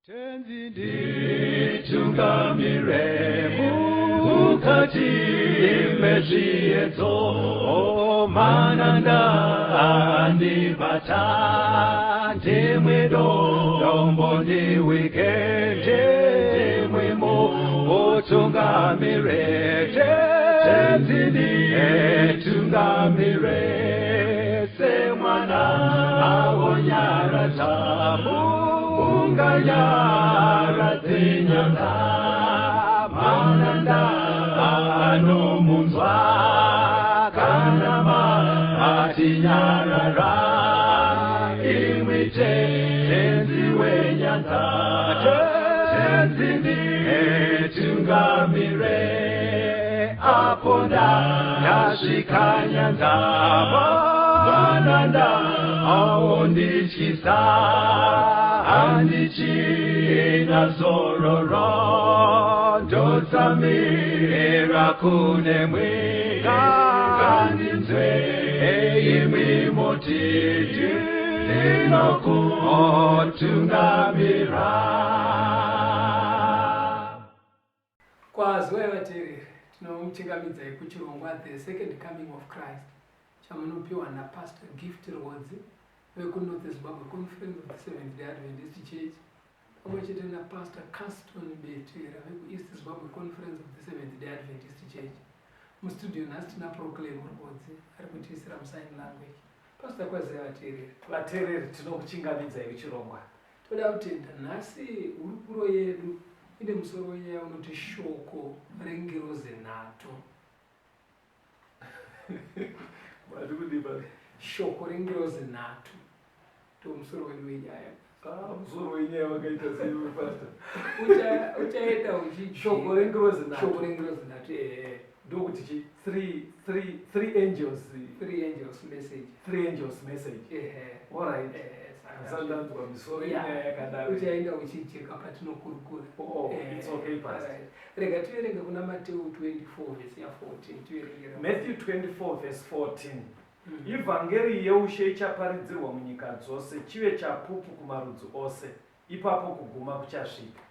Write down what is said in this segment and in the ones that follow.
Tenzi nditungamire mukati mezviedzo, mananda andibata, ndimwe dombo ndiwike, ndimwe mutungamire. Tenzi nditungamire semwana awonyaradza unganyaradze nyanga, mananda anomunzwa kana matinyarara, imwi Tenzi wenyanza. Tenzi nditungamire apo ndasvika nyanza, mananda aondityisa, handichina zororo, ndotsamira kunemwi, ngandinzwe imwi moti ndinokutungamira. Kwaziwai vateereri, tinomuchingamidzai kuchirongwa The Second Coming of Christ chamunopiwa naPastor Gift Rwodzi vekuNorth Zimbabwe Conference of the Seventh Day Adventist Church pamwe chete naPastor Caston Betera vekuEast Zimbabwe Conference of the Seventh Day Adventist Church. Mustudio nhasi tina Proclaim Rwodzi ari kutiisira musign language. Pastor, kwaziva vateereri. Vateereri, tinokuchingamidzai kuchirongwa. Toda kutenda. Nhasi hurukuro yedu ine musoro wenyaya unoti shoko rengirozi nhatu. Mati kudii? Shoko rengirozi nhatu ndomusoro wedu wenyaya. Ah, musoro wenyaya wakaita sei, Pastor? Uchaenda uchi Shoko rengirozi nhatu. Shoko rengirozi nhatu, ehe. Ndokuti chi three angels? Three angels message. Three angels message. Ehe. Alright. Ehe, saka Asandanzwa misoro yenyaya yakadaro. Uchaenda uchicheka patinokurukura. Oh, it's okay, Pastor. Alright. Rega tiverenge kuna Mateu 24 vhesi ya14, tiverengera. Matthew 24 verse 14. Ivhangeri yeushe ichaparidzirwa munyika dzose, chive chapupu kumarudzi ose, ipapo kuguma kuchasvika.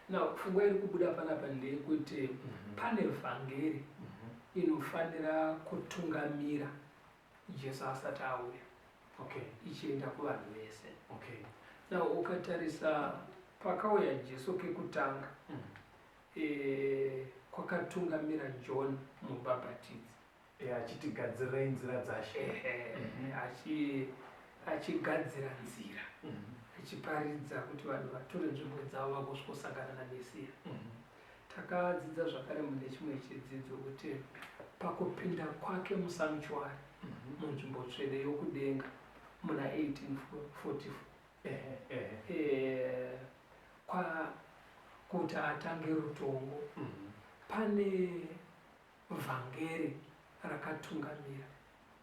Now, pfungwa iri kubuda panapa ndeyekuti pane vhangeri inofanira kutungamira Jesu asati auya ichienda kuvanhu vese. Now, ukatarisa pakauya Jesu kekutanga, kwakatungamira John Mubhabhatidzi. Achiti gadzirai nzira dzashe. Ehe, achigadzira nzira, achiparidza kuti vanhu vatore nzvimbo dzavo vagosvikosangana naMesiya. Takadzidza zvakare mune chimwe chidzidzo kuti pakupinda kwake musanctuary, munzvimbo tsvene yokudenga muna 1844, Ehe, ehe. Kuti atange rutongo, pane vhangeri rakatungamira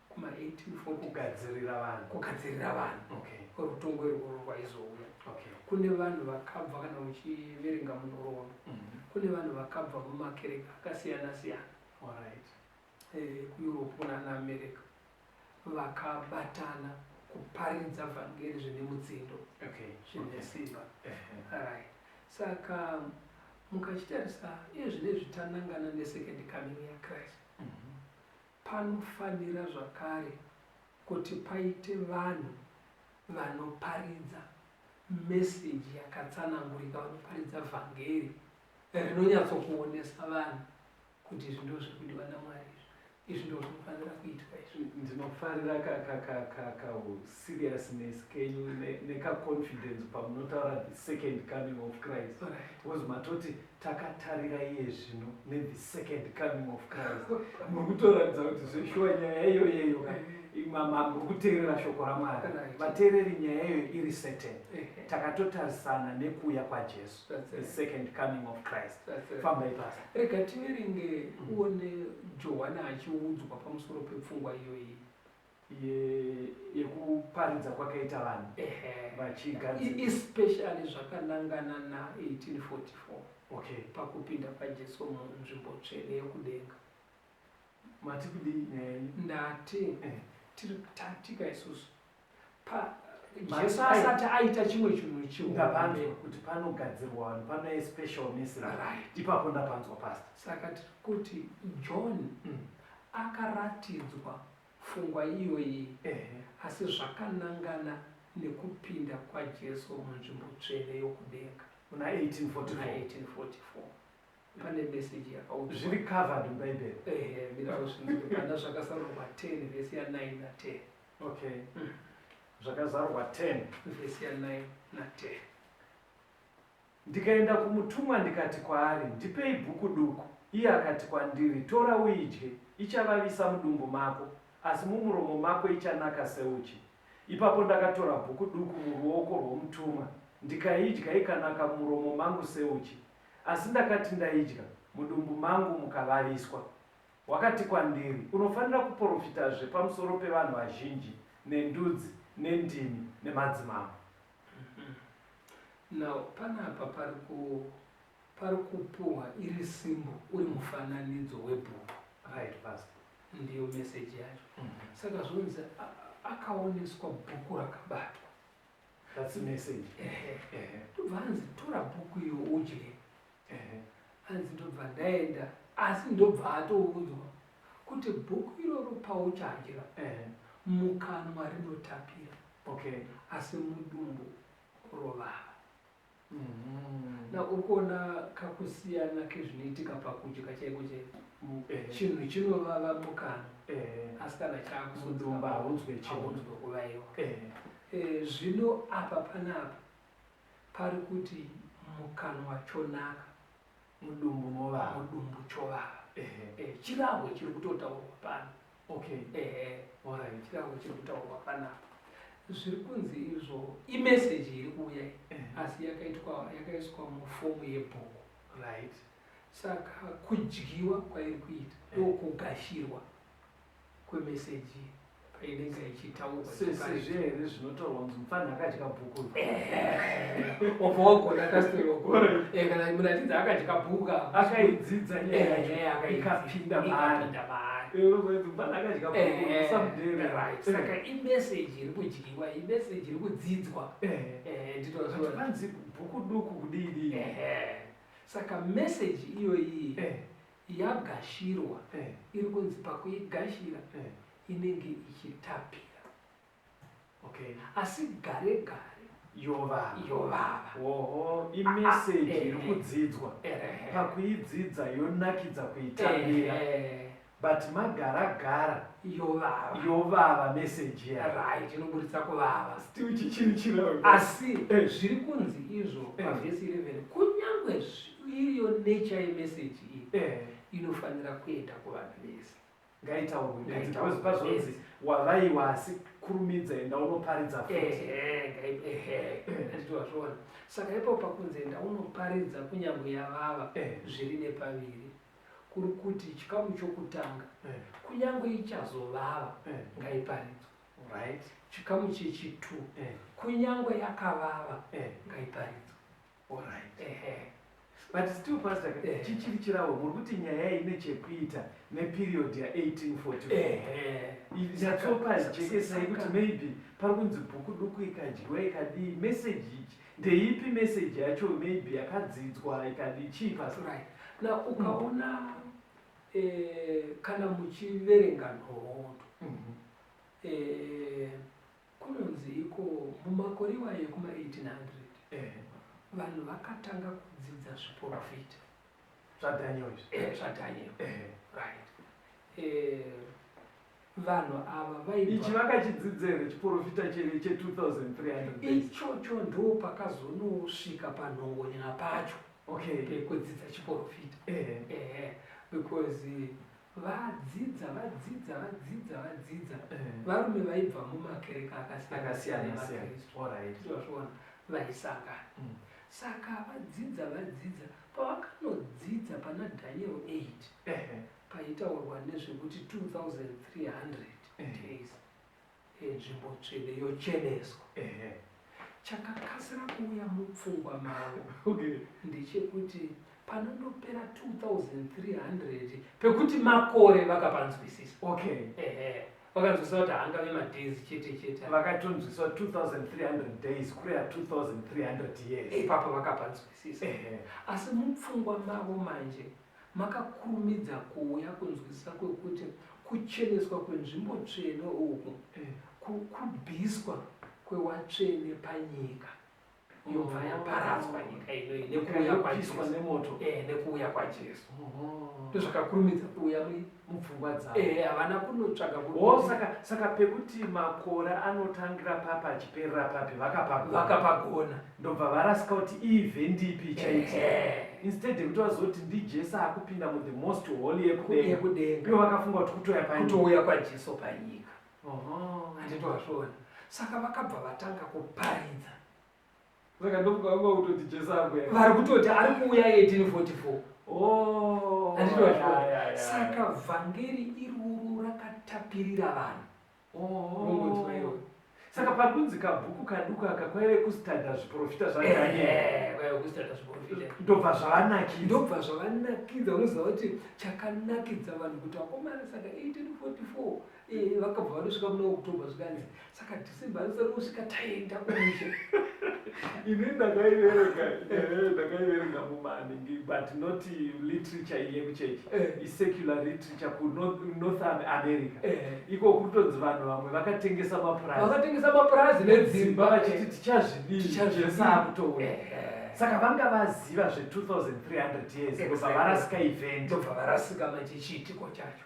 kuma 1840. Kugadzirira vanhu. Kugadzirira vanhu rutongo irworwo rwaizouya. Kune vanhu vakabva, kana uchiverenga munhoroondo, kune vanhu vakabva mumakereke akasiyana siyana kuEurope, kunana America, vakabatana kuparidza vhangeri zvine mutsindo, zvine simba. Right, saka mukachitarisa iye zvinezvi tanangana nesecond coming yaChrist, panofanira zvakare kuti paite vanhu vanoparidza meseji yakatsanangurika, vanoparidza vhangeri rinonyatsokuonesa vanhu kuti izvi ndo zviri kudiwa naMwari, izvi, izvi ndo zvinofanira kuitwa izvi. Ndinofarira kauseriousness kenyu nekaconfidence pamunotaura the second coming of Christ, because matoti takatarira iye zvino nethe second coming of Christ. Muri kutoratidza kuti zveshuwa nyaya iyoyeyo ka muri kuteerera shoko raMwari. Vateereri, nyaya iyoyo iri certain. Takatotarisana nekuuya kwaJesu, That's the it. second coming of Christ. That's it. Fambai pasi. Rega tiverenge uone Johani achiudzwa pamusoro pepfungwa iyoyi. Yekuparidza kwakaita vanhu vachigadzira. Especially zvakanangana na1844, pakupinda kwaJesu munzvimbo tsvene yokudenga. Mati kudii nyaya yenyu? Ndati tiri tatika isusu pa Jesu asati aita chimwe chinhu chihombe. Ndapanzwa kuti panogadzirwa vanhu pane special message. Right. Ipapo ndapanzwa, pastor. Saka tiri kuti John akaratidzwa pfungwa iyoyi, asi zvakanangana nekupinda kwaJesu munzvimbo tsvene yokudenga. Muna 1844. Muna 1844 pane meseji yakaudzwa. Zviri covered muBhaibheri. Ehe, mira uzvinzwe pana Zvakazarurwa 10 vhesi ya 9 na 10. Okay. Zvakazarurwa 10. Vhesi ya 9 na 10. Ndikaenda kumutumwa ndikati kwaari, "Ndipei bhuku duku." Iye akati kwandiri, "Tora uidye, ichavavisa mudumbu mako, asi mumuromo mako ichanaka seuchi." Ipapo ndakatora bhuku duku muruoko rwomutumwa, ndikaidya, ikanaka mumuromo mangu seuchi. Asi ndakati ndaidya, mudumbu mangu mukavaviswa. Wakati kwandiri, "Unofanira kuprofitazve pamusoro pevanhu vazhinji, nendudzi, nendimi, nemadzimambo." Now panapa pari kupuhwa iri symbol, uri mufananidzo webhuku. Right, pastor. Ndiyo meseji yacho. Saka zvonzi akaoneswa bhuku rakabatwa. That's the message. Ehe. Ndobva anzi, "Tora bhuku iyo udye." Anzi, "Ndobva ndaenda," asi ndobva atoudzwa kuti bhuku iroro pauchadya, mukanwa rinotapira, asi mudumbu rovava. Na uri kuona kakusiyana kezvinoitika pakudya chaiko chaiko? Chinhu chinovava mukanwa, asi kana Mudumbu haunzwe chinhu. Haunzwe kuvaiwa. Zvino apa panapa pari kuti mukanwa chonaka, mudumbu movava. Mudumbu chovava. Chirahwe chiri kutotaurwa pano. Chirahwe chiri kutaurwa panapa. Zviri kunzi izvo imeseji iri kuuya iyi, asi yakaiswa mufomu yebhuku. Saka kudyiwa kwairi kuita ndokugashirwa kwemeseji painenge ichitaurwa. Sezvo here zvinotaurwa kunzi mufanhi akadya bhuku? Wabva wagona kastori. Kana munatidza akadya bhuku. Akaidzidza nyaya yacho, Akaidzidza. ikapinda maari. Ikapinda maari. Unozonzi mufanhi akadya bhuku, usamudhere. Right, saka imeseji iri kudyiwa, imeseji iri kudzidzwa. But panzi bhuku duku kudii? Saka meseji iyoyi yagashirwa, iri kunzi pakuigashira inenge ichitapira, asi gare gare Yovava. Yovava. Oho, imeseji iri kudzidzwa. Pakuidzidza yonakidza kuitambira, but magara gara yovava. Yovava meseji yayo. Right, inoburitsa kuvava. Still chichiri chirahwe. Asi zviri kunzi izvo pavhesi 11, kunyange iriyo nature yemeseji iyi, inofanira kuenda kuvanhu vese. Ngaitaurwe bedzi. Ngaitaurwe Because pazonzi bedzi. wavaiwa, asi kurumidza, enda unoparidza futi. Ehe, anditi wazviona? Saka ipapo pakunzi enda unoparidza kunyange yavava, zviri nepaviri. Kuri kuti chikamu chokutanga, kunyange ichazovava, ngaiparidzwe. Chikamu chechi2, kunyange yakavava, ngaiparidzwe. But still, pastor, chichiri chirahwe. Muri kuti nyaya ine chekuita neperiod ya1844. Nyatsopa jekesai kuti maybe pari kunzi bhuku duku ikadyiwa ikadii, meseji ichi ndeipi? Meseji yacho maybe yakadzidzwa ikadii, chii, pastor? Right, now ukaona kana muchiverenga nhoroondo, kunonzi iko mumakore iwayo ekuma1800, vanhu vakatanga kudzidza zviprofita. ZvaDaniel izvi? ZvaDaniel, right. Vanhu ava Ichi vaibva vakachidzidza here chiprofita che2300 days? Ichocho ndo pakazonosvika panhongonyana pacho pekudzidza chiprofita. Ehe, because vadzidza, vadzidza, vadzidza, vadzidza, varume vaibva mumakereke akasiyana Akasiyana siyana. emaKristu. Tozviona vaisangana. Saka vadzidza, vadzidza, pavakanodzidza pana Daniel 8, paitaurwa nezvekuti 2300 days, nzvimbo tsvene yocheneswa, chakakasira kuuya mupfungwa mavo ndechekuti panondopera 2300, pekuti makore vakapanzwisisa. Ehe. Vakanzwisisa kuti haangave madays chete chete. Vakatonzwisisa 2300 days kureva 2300 years. Ipapo vakapanzwisisa. Asi mupfungwa mavo manje makakurumidza kuuya kunzwisisa kwekuti kucheneswa kwenzvimbo tsvene uku kubviswa kwewatsvene panyika. Yobva yaparadzwa nyika inoyi nekuuya kwaJesu nemoto. Nekuuya kwaJesu. Ndozvakakurumidza kuuya mupfungwa dzavo. Havana kunotsvaga oh, saka pekuti makore anotangira papi achiperera papi vakapagona. Vakapagona. Ndobva varasika kuti ievent ipi ichaitika. Instead yekuti vazoti ndiJesu akupinda mu the most holy yekudenga. Yekudenga. Ivo vakafunga kuti kutouya panyika. Kutouya kwaJesu panyika. Handiti wazviona. Saka vakabva vatanga kuparidza. Saka ndofunga vanga kutoti Jesu akuuya. Vari kutoti ari kuuya 1844. Oh. Handiti wazviona. Saka vhangeri iroro rakatapirira vanhu. Rongonzwa iwe. Saka pari kunzi kabhuku kaduku aka kwaive kustadha zviprofita zvaDaniel. Kwaive kustadha zviprofita. Ndobva zvavanakidza. Ndobva zvavanakidza. Unoziva kuti chakanakidza vanhu kuti vakomana saka 1844 vakabva vanosvika muna October zvikanzi saka December anosara kusvika taenda kumusha. Ini ndakaiverenga mumaningi but not literature yekuchechi. Isecular literature kuNorth America. Iko kutonzi vanhu vamwe vakatengesa mapurazi. Vakatengesa mapurazi nedzimba vachiti tichazvidii Jesu akutouya. Saka vanga vaziva zve 2300 years ndobva varasika event. Ndobva varasika manje chiitiko chacho.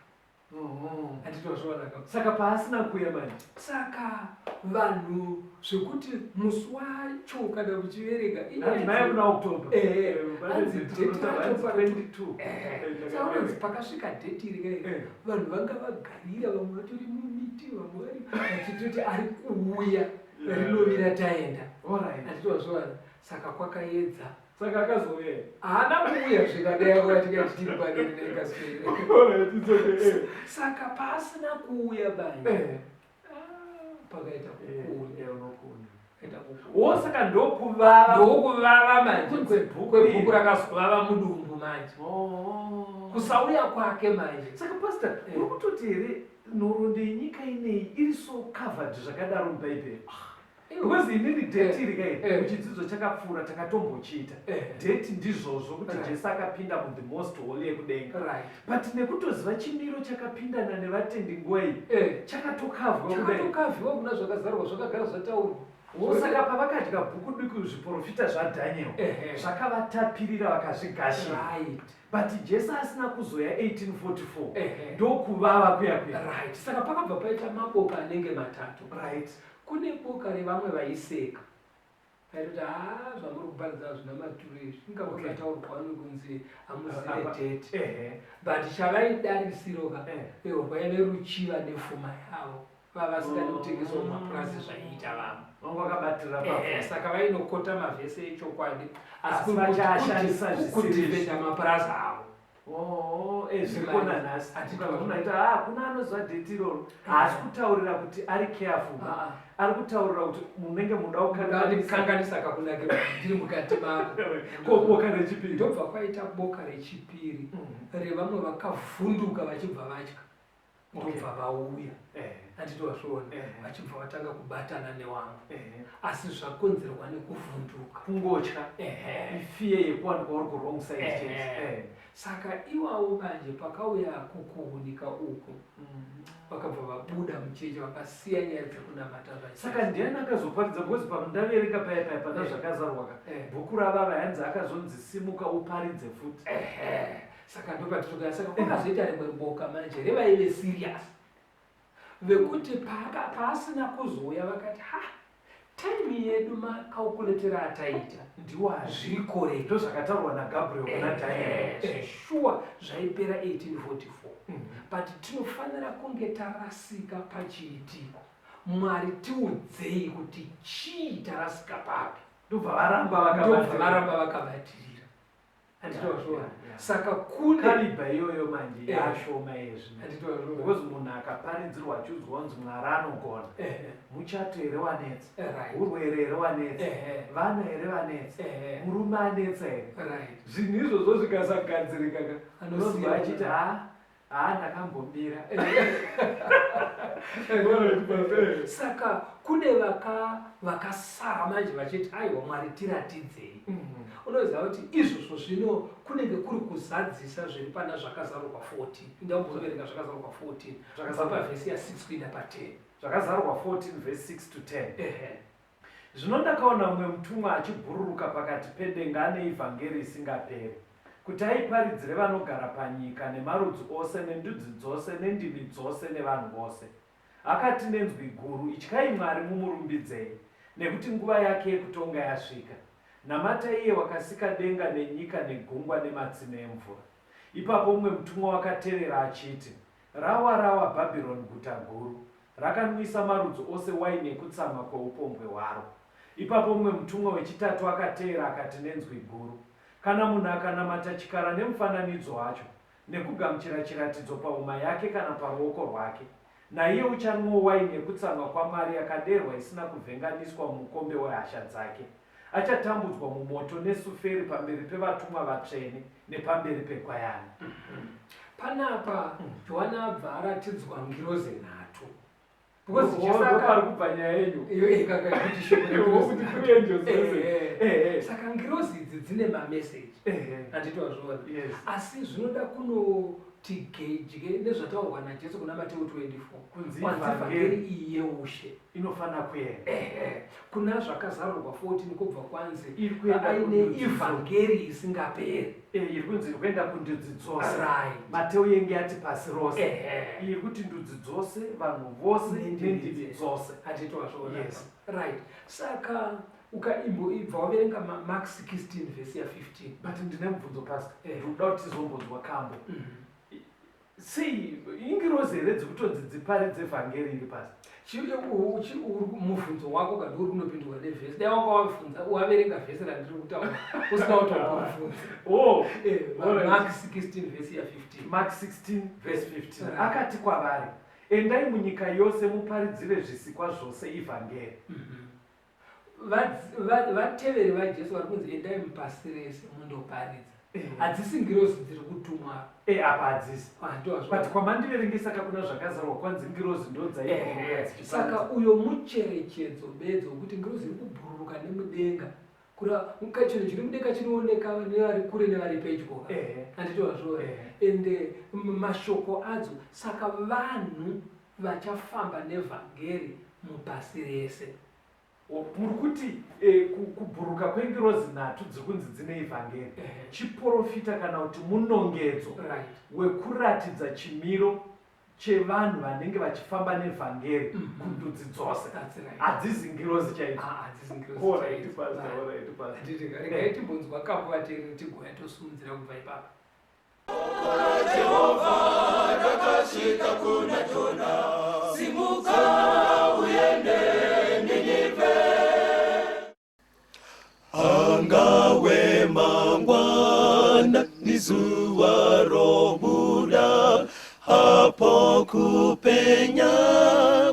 Handitozviona ka. Saka paasina kuuya manje. Saka vanhu zvekuti musi wacho kana uchiverenga Hanzi mai muna October. Hanzi date racho pa 22. Saka unonzi pakasvika date iri kai vanhu vanga vagarira vamwe vatori mumiti vamwe vari vachitoti ari kuuya rinovira taenda. Alright. Handitozviona. Saka kwakaedza. Saka akazouya here? Haana kuuya zvikadai akatika tiri padere nekaswere. Alright, it's okay. Saka paasina kuuya banje. Pakaita kukunda. Unokunda. Pakaita kukunda. Wo saka ndokuvava. Ndokuvava manje. Kunze bhuku Kwebhuku rakazovava mudumbu manje. Kusauya kwake manje. Saka pastor, uri kutoti here nhoroondo yenyika ineyi iri so covered zvakadaro muBhaibheri? Because inini date iri kai muchidzidzo chakapfuura takatombochiita. Date ndizvozvo kuti Jesu akapinda mu the most holy yekudenga. But nekutoziva chimiro chakapindana nevatendi nguva iyi chakatokavhwa kudai. Chakatokavhiwa kuna zvakazarwa zvakagara zvataurwa. Saka pavakadya bhuku duku zviprofita zvaDaniel zvakavatapirira vakazvigashira. But Jesu asina kuzoya 1844 ndokuvava kuya kuya. Right. Saka pakabva paita maboka anenge matatu. Right. Kune boka revamwe vaiseka. Vaitoti haa zvamuri kuparidza hazvina maturo izvi. Inga kwakataurwa wani kunzi hamuzive date. But chavaidarisiro ka rwaive ruchiva nefuma yavo. Vavasingadi kutengeswa mumapurazi zvaiita vamwe. Vanga vakabatirira pafuma. Saka vainokota mavhesi echokwadi asi vachiashandisa zvisiri kudhifenda mapurazi avo. Zviriko nanhasi. Unoita hakuna anoziva date iroro. Haasi kutaurira kuti ari careful. Ari kutaurira kuti munenge muda kukanganisa kakunakirwa ndiri mukati mako. Ko boka rechipiri. Ndobva kwaita boka rechipiri revamwe vakavhunduka vachibva vatya. Ndobva vauya. Handiti wazviona. Vachibva vatanga kubatana nevamwe. Asi zvakonzerwa nekuvhunduka. Kungotya. Ifear yekuwanikwa uri ku wrong side chete. Saka iwawo manje pakauya kukuhunika uku vakabva vabuda muchechi vakasiya nyaya dzekunamata zvacho. Saka ndiani akazoparidza because pandaverenga paya paya pana zvakazarwa ka. Bhuku ravava yanzi akazonzi simuka uparidze futi. Saka ndopatinoga saka kwakazoita rimwe boka manje revaive serious. Vekuti paasina kuzouya vakati ha time yedu macalculator ataita ndiwa zviri correct. Ndozvakataurwa naGabriel kuna Daniel. Sure zvaipera 1844. But tinofanira kunge tarasika pachiitiko. Mwari tiudzei kuti chii tarasika papi. Ndobva varamba vakabatirira. Ndobva varamba vakabatirira. Handitozviona. Saka kune caliber iyoyo manje yashoma yezvino. Handitozviona. Because munhu akaparidzirwa achiudzwa kunzi Mwari anogona. Muchato here wanetsa? Urwere here wanetsa? Vana here vanetsa? Murume anetsa here? Zvinhu izvozvo zvikasagadzirika ka. Unozwa achiti ha Haa ndakambomira. Saka kune vaka vakasara manje vachiti aiwa Mwari tiratidzei. Unoziva kuti izvozvo zvino kunenge kuri kuzadzisa zviri pana zvakazarurwa 14. Ndamboverenga zvakazarurwa 14. Zvakazarurwa pavhesi ya 6 kuenda pa 10. Zvakazarurwa 14 verse 6 to 10. Ehe. Zvino ndakaona mumwe mutumwa achibhururuka pakati pedenga ane ivhangeri isingaperi, kuti aiparidzire vanogara panyika, nemarudzi ose, nendudzi dzose, nendimi dzose, nevanhu vose. Akati nenzwi guru, Ityai Mwari, mumurumbidzei, nekuti nguva yake yekutonga yasvika. Namatai iye wakasika denga nenyika negungwa nematsime emvura. Ipapo mumwe mutumwa wakatevera achiti, Rawa, rawa Bhabhironi guta guru, Rakanwisa marudzi ose waini yekutsamwa kweupombwe hwaro. Ipapo mumwe mutumwa wechitatu akateera akati nenzwi guru, Kana munhu akanamata chikara nemufananidzo wacho, nekugamuchira chiratidzo pahuma yake kana paruoko rwake, naiye uchanwawo waini yekutsamwa kwaMwari yakaderwa isina kuvhenganiswa mumukombe wehasha dzake. Achatambudzwa mumoto nesuferi pamberi pevatumwa vatsvene nepamberi peGwayana. Panapa Johani abva aratidzwa ngirozi nhatu. Because Jesu aka- pari kubva nyaya yenyu. Iyo ikaka kuti shoko rengirozi Kuti nhatu. three angels dzese. Eh, Eh, eh. Saka ngirozi idzi dzine mameseji. Ehe. Handiti wazviona? Yes. Asi zvinoda kunoti gedye nezvataurwa naJesu kuna Mateo 24. Kunzi Kwanzi vhangeri vhangeri iyi yeushe. inofanira kuenda. Ehe. Kuna zvakazarurwa 14 kubva kwanzi Iri kuenda aine kundudzi ivhangeri isingaperi. Eh, iri kunzi iri kuenda kundudzi dzose. Right. Mateo yenge yati pasi rose. Ehe. Iri kuti ndudzi dzose, vanhu vose Nendimi nendimi dzose. Handiti wazviona? Yes. Right. Saka ukaimbobva waverenga Mark 16 vhesi ya 15. But ndine mubvunzo pastor. Eh. Ndinoda kuti tizombonzwa kambo. Sei ingirozi here dzikutonzi dziparidze vhangeri iri pasi? Mubvunzo wako kana uri kunopindurwa nevhesi dai wanga wabvunza waverenga vhesi randiri kutaura usina kutombobvunza. Oh, Eh, Alright. Mark 16 vhesi ya 15. Mark 16 verse 15. Right. Akati kwavari, endai munyika yose muparidzire zvisikwa zvose ivhangeri. Vateveri vaJesu vari kunzi endai mupasi rese mundoparidza. Hadzisi ngirozi dziri kutumwa. Eh, apa hadzisi. Ah, ndozvo. But kwamandiverengesa kakuna zvakazarwa kwanzi ngirozi ndo dzaibhururuka dzichiparidza. Saka uyo mucherechedzo bedzi wekuti ngirozi iri kubhururuka nemudenga. Kura chinhu chiri mudenga chinooneka nevari kure nevari pedyo. Ehe. Handiti wazviona? Ehe. Ende mashoko adzo saka vanhu vachafamba nevhangeri mupasi rese. Muri kuti kubhuruka kwengirozi nhatu dziri kunzi dzine ivhangeri chiporofita kana kuti munongedzo wekuratidza chimiro chevanhu vanenge vachifamba nevhangeri kundudzi dzose. That's right. Hadzizi ngirozi chaidzo. Ah, hadzizi ngirozi Alright, chaidzo. pastor, Right. alright, pastor. Handiti, regai timbonzwa kambo vateereri tigouya tosimudzira kubva ipapo. Angawe mangwana ni zuva robuda, apo kupenya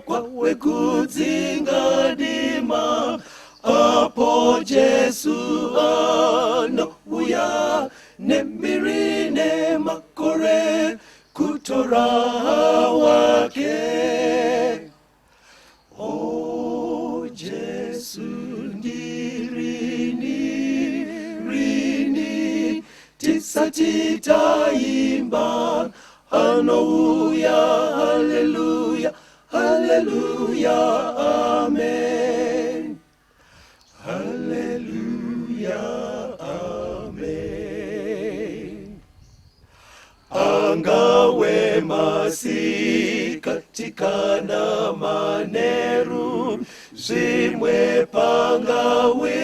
kwawe kudzinga dima, apo Jesu anouya nemiri nemakore kutora wake. O Jesu ndirini rini tisati taimba anouya, haleluya, haleluya, amen, haleluya, amen. Angawe masikati kana maneru, zvimwe pangawe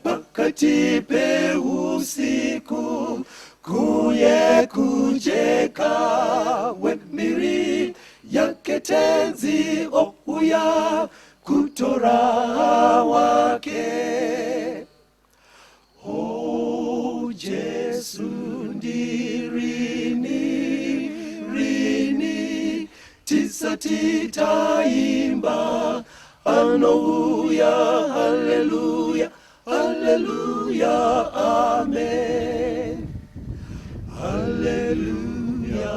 pakati peusiku, kuye kujeka wemiri yake tenzi ouya kutora wake. O Jesu ndirini rini tisati taimba anouya, haleluya, haleluya, amen, haleluya,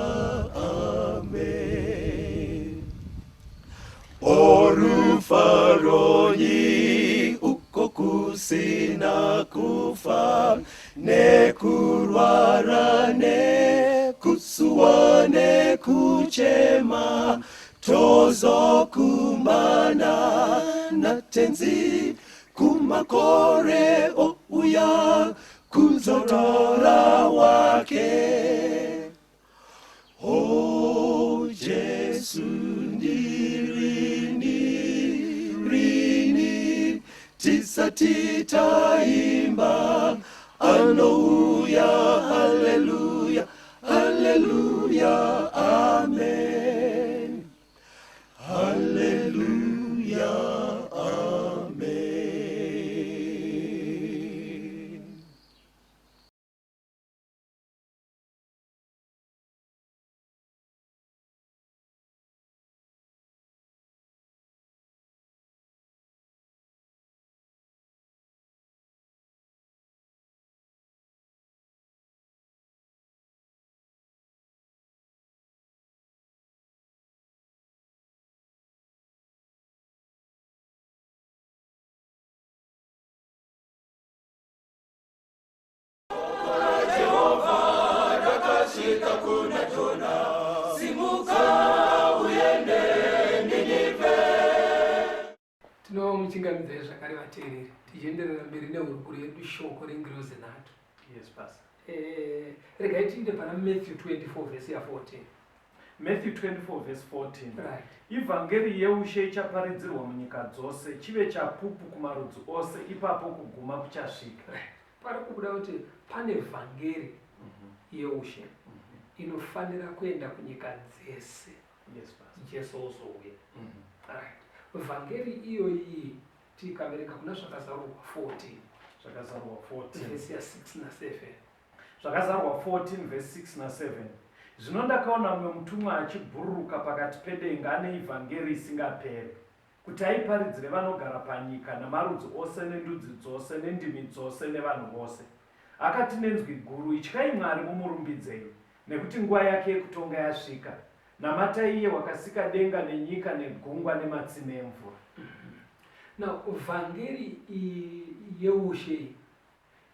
nekufa nekurwara nekusuwa nekuchema tozokumbana naTenzi kumakore ouya kuzotora wake. O Jesu, ndirini rini tisati taimba anouya, haleluya, haleluya, amen, haleluya, amen. Tinomuchingamidzai zvakare vateereri, tichienderera mberi nehurukuro yedu shoko rengirozi nhatu. Yes, Pastor. Regai tiinde pana Matthew 24 vhesi ya 14. Matthew 24 verse 14. Right. Ivhangeri yeushe ichaparidzirwa munyika dzose, chive chapupu kumarudzi ose, ipapo kuguma kuchasvika. Right. Pari kubuda kuti pane vhangeri yeushe inofanira kuenda kunyika dzese. Yes, Pastor. Jesu ozouya. Right. Vhangeri iyoyi tikaverenga kuna Zvakazarurwa 14. Zvakazarurwa 14. Vhesi ya 6 na 7. Zvakazarurwa 14 vhesi 6 na 7. Zvino ndakaona mumwe mutumwa achibhururuka pakati pedenga ane ivhangeri isingaperi, kuti aiparidzire vanogara panyika, namarudzi ose nendudzi dzose nendimi dzose nevanhu vose. Akati nenzwi guru, Ityai Mwari mumurumbidzei, nekuti nguva yake yekutonga yasvika. Namatai iye wakasika denga nenyika negungwa nematsime emvura. Now, vhangeri yeushe iyi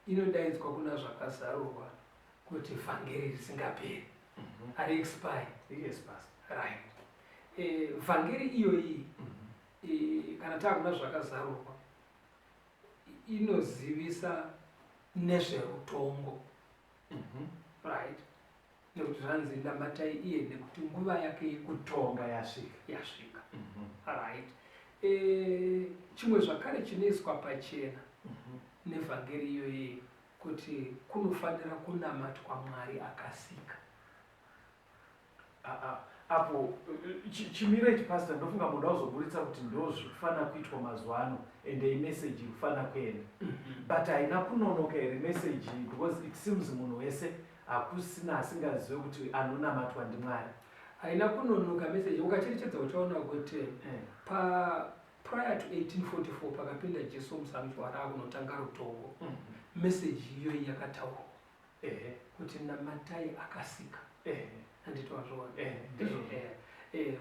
inodaidzwa kuna Zvakazarurwa kuti vhangeri risingaperi, hari expire. Yes, Pastor. Right. Vhangeri iyoyi, kana taakuna Zvakazarurwa, inozivisa nezverutongo. Right. Nekuti zvanzi namatai iye nekuti nguva yake yekutonga yasvika. Yasvika. Right. Chimwe zvakare chinoiswa pachena nevhangeri iyoyi kuti kunofanira kunamatwa Mwari akasika. Apo chimiro ichi, Pastor, ndofunga muda kuzoburitsa kuti ndo zviri kufanira kuitwa mazuva ano, ende imeseji iri kufanira kuenda, but haina kunonoka here meseji iyi? Because it seems munhu wese hakusina asingazive kuti anonamatwa ndiMwari. Haina kunonoka meseji. Ukacherechedza uchaona kuti pa prior to 1844 pakapinda Jesu musanctuary akunotanga rutongo, meseji iyoyi yakataurwa kuti namatai akasika. Handiti wazviona? Ndizvozvo.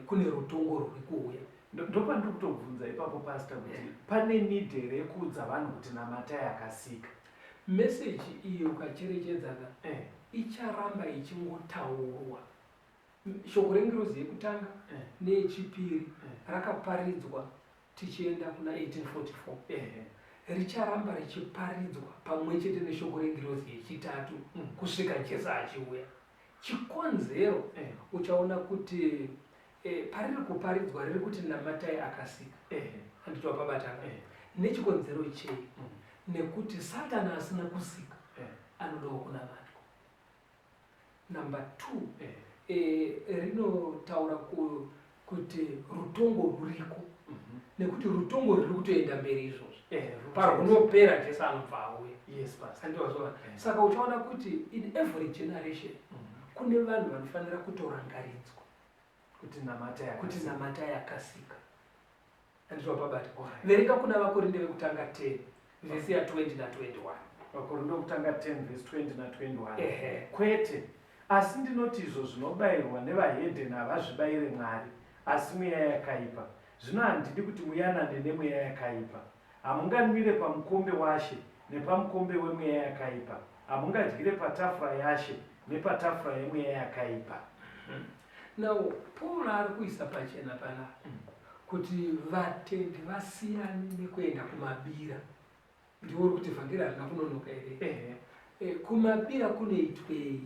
Kune rutongo rwuri kuuya. Ndopandiri kutobvunza ipapo, Pastor, kuti pane need here yekuudza vanhu kuti namatai akasika? Meseji iyi ukacherechedza ka, icharamba ichingotaurwa. Shoko rengirozi yekutanga neyechipiri rakaparidzwa tichienda kuna 1844, richaramba richiparidzwa pamwe chete neshoko rengirozi yechitatu kusvika Jesu achiuya. Chikonzero, uchaona kuti pariri kuparidzwa riri kuti namatai akasika. Handiti wapabatana? Nechikonzero chei? Nekuti Satani asina kusika anodawo kunamatwa. Number 2, rinotaura kuti rutongo ruriko, nekuti rutongo ruri kutoenda mberi izvozvo. Parunopera Jesu anobva auya. Yes, Pastor. Handiti wazviona? Saka uchaona kuti in every generation kune vanhu vanofanira kutorangaridzwa kuti namatai kuti akasika. Namatai akasika. Handiti wapabata? Verenga kuna Vakorinde vekutanga 10 vhesi ya 20 na 21. Vakorinde vekutanga 10 vhesi 20 na 21. Ehe. Kwete, asi ndinoti izvo zvinobayirwa nevahedheni havazvibayire Mwari, asi mweya yakaipa. Zvino handidi kuti muyanane nemweya yakaipa. Hamunganwire pamukombe waShe. nepamukombe wemweya yakaipa. Hamungadyire patafura yaShe nepatafura yemweya yakaipa. Now Paul ari kuisa pachena panapa kuti vatendi vasiyane nekuenda kumabira. Ndiwo uri kuti vhangeri harina kunonoka here? Ehe. Kumabira kunoitwei?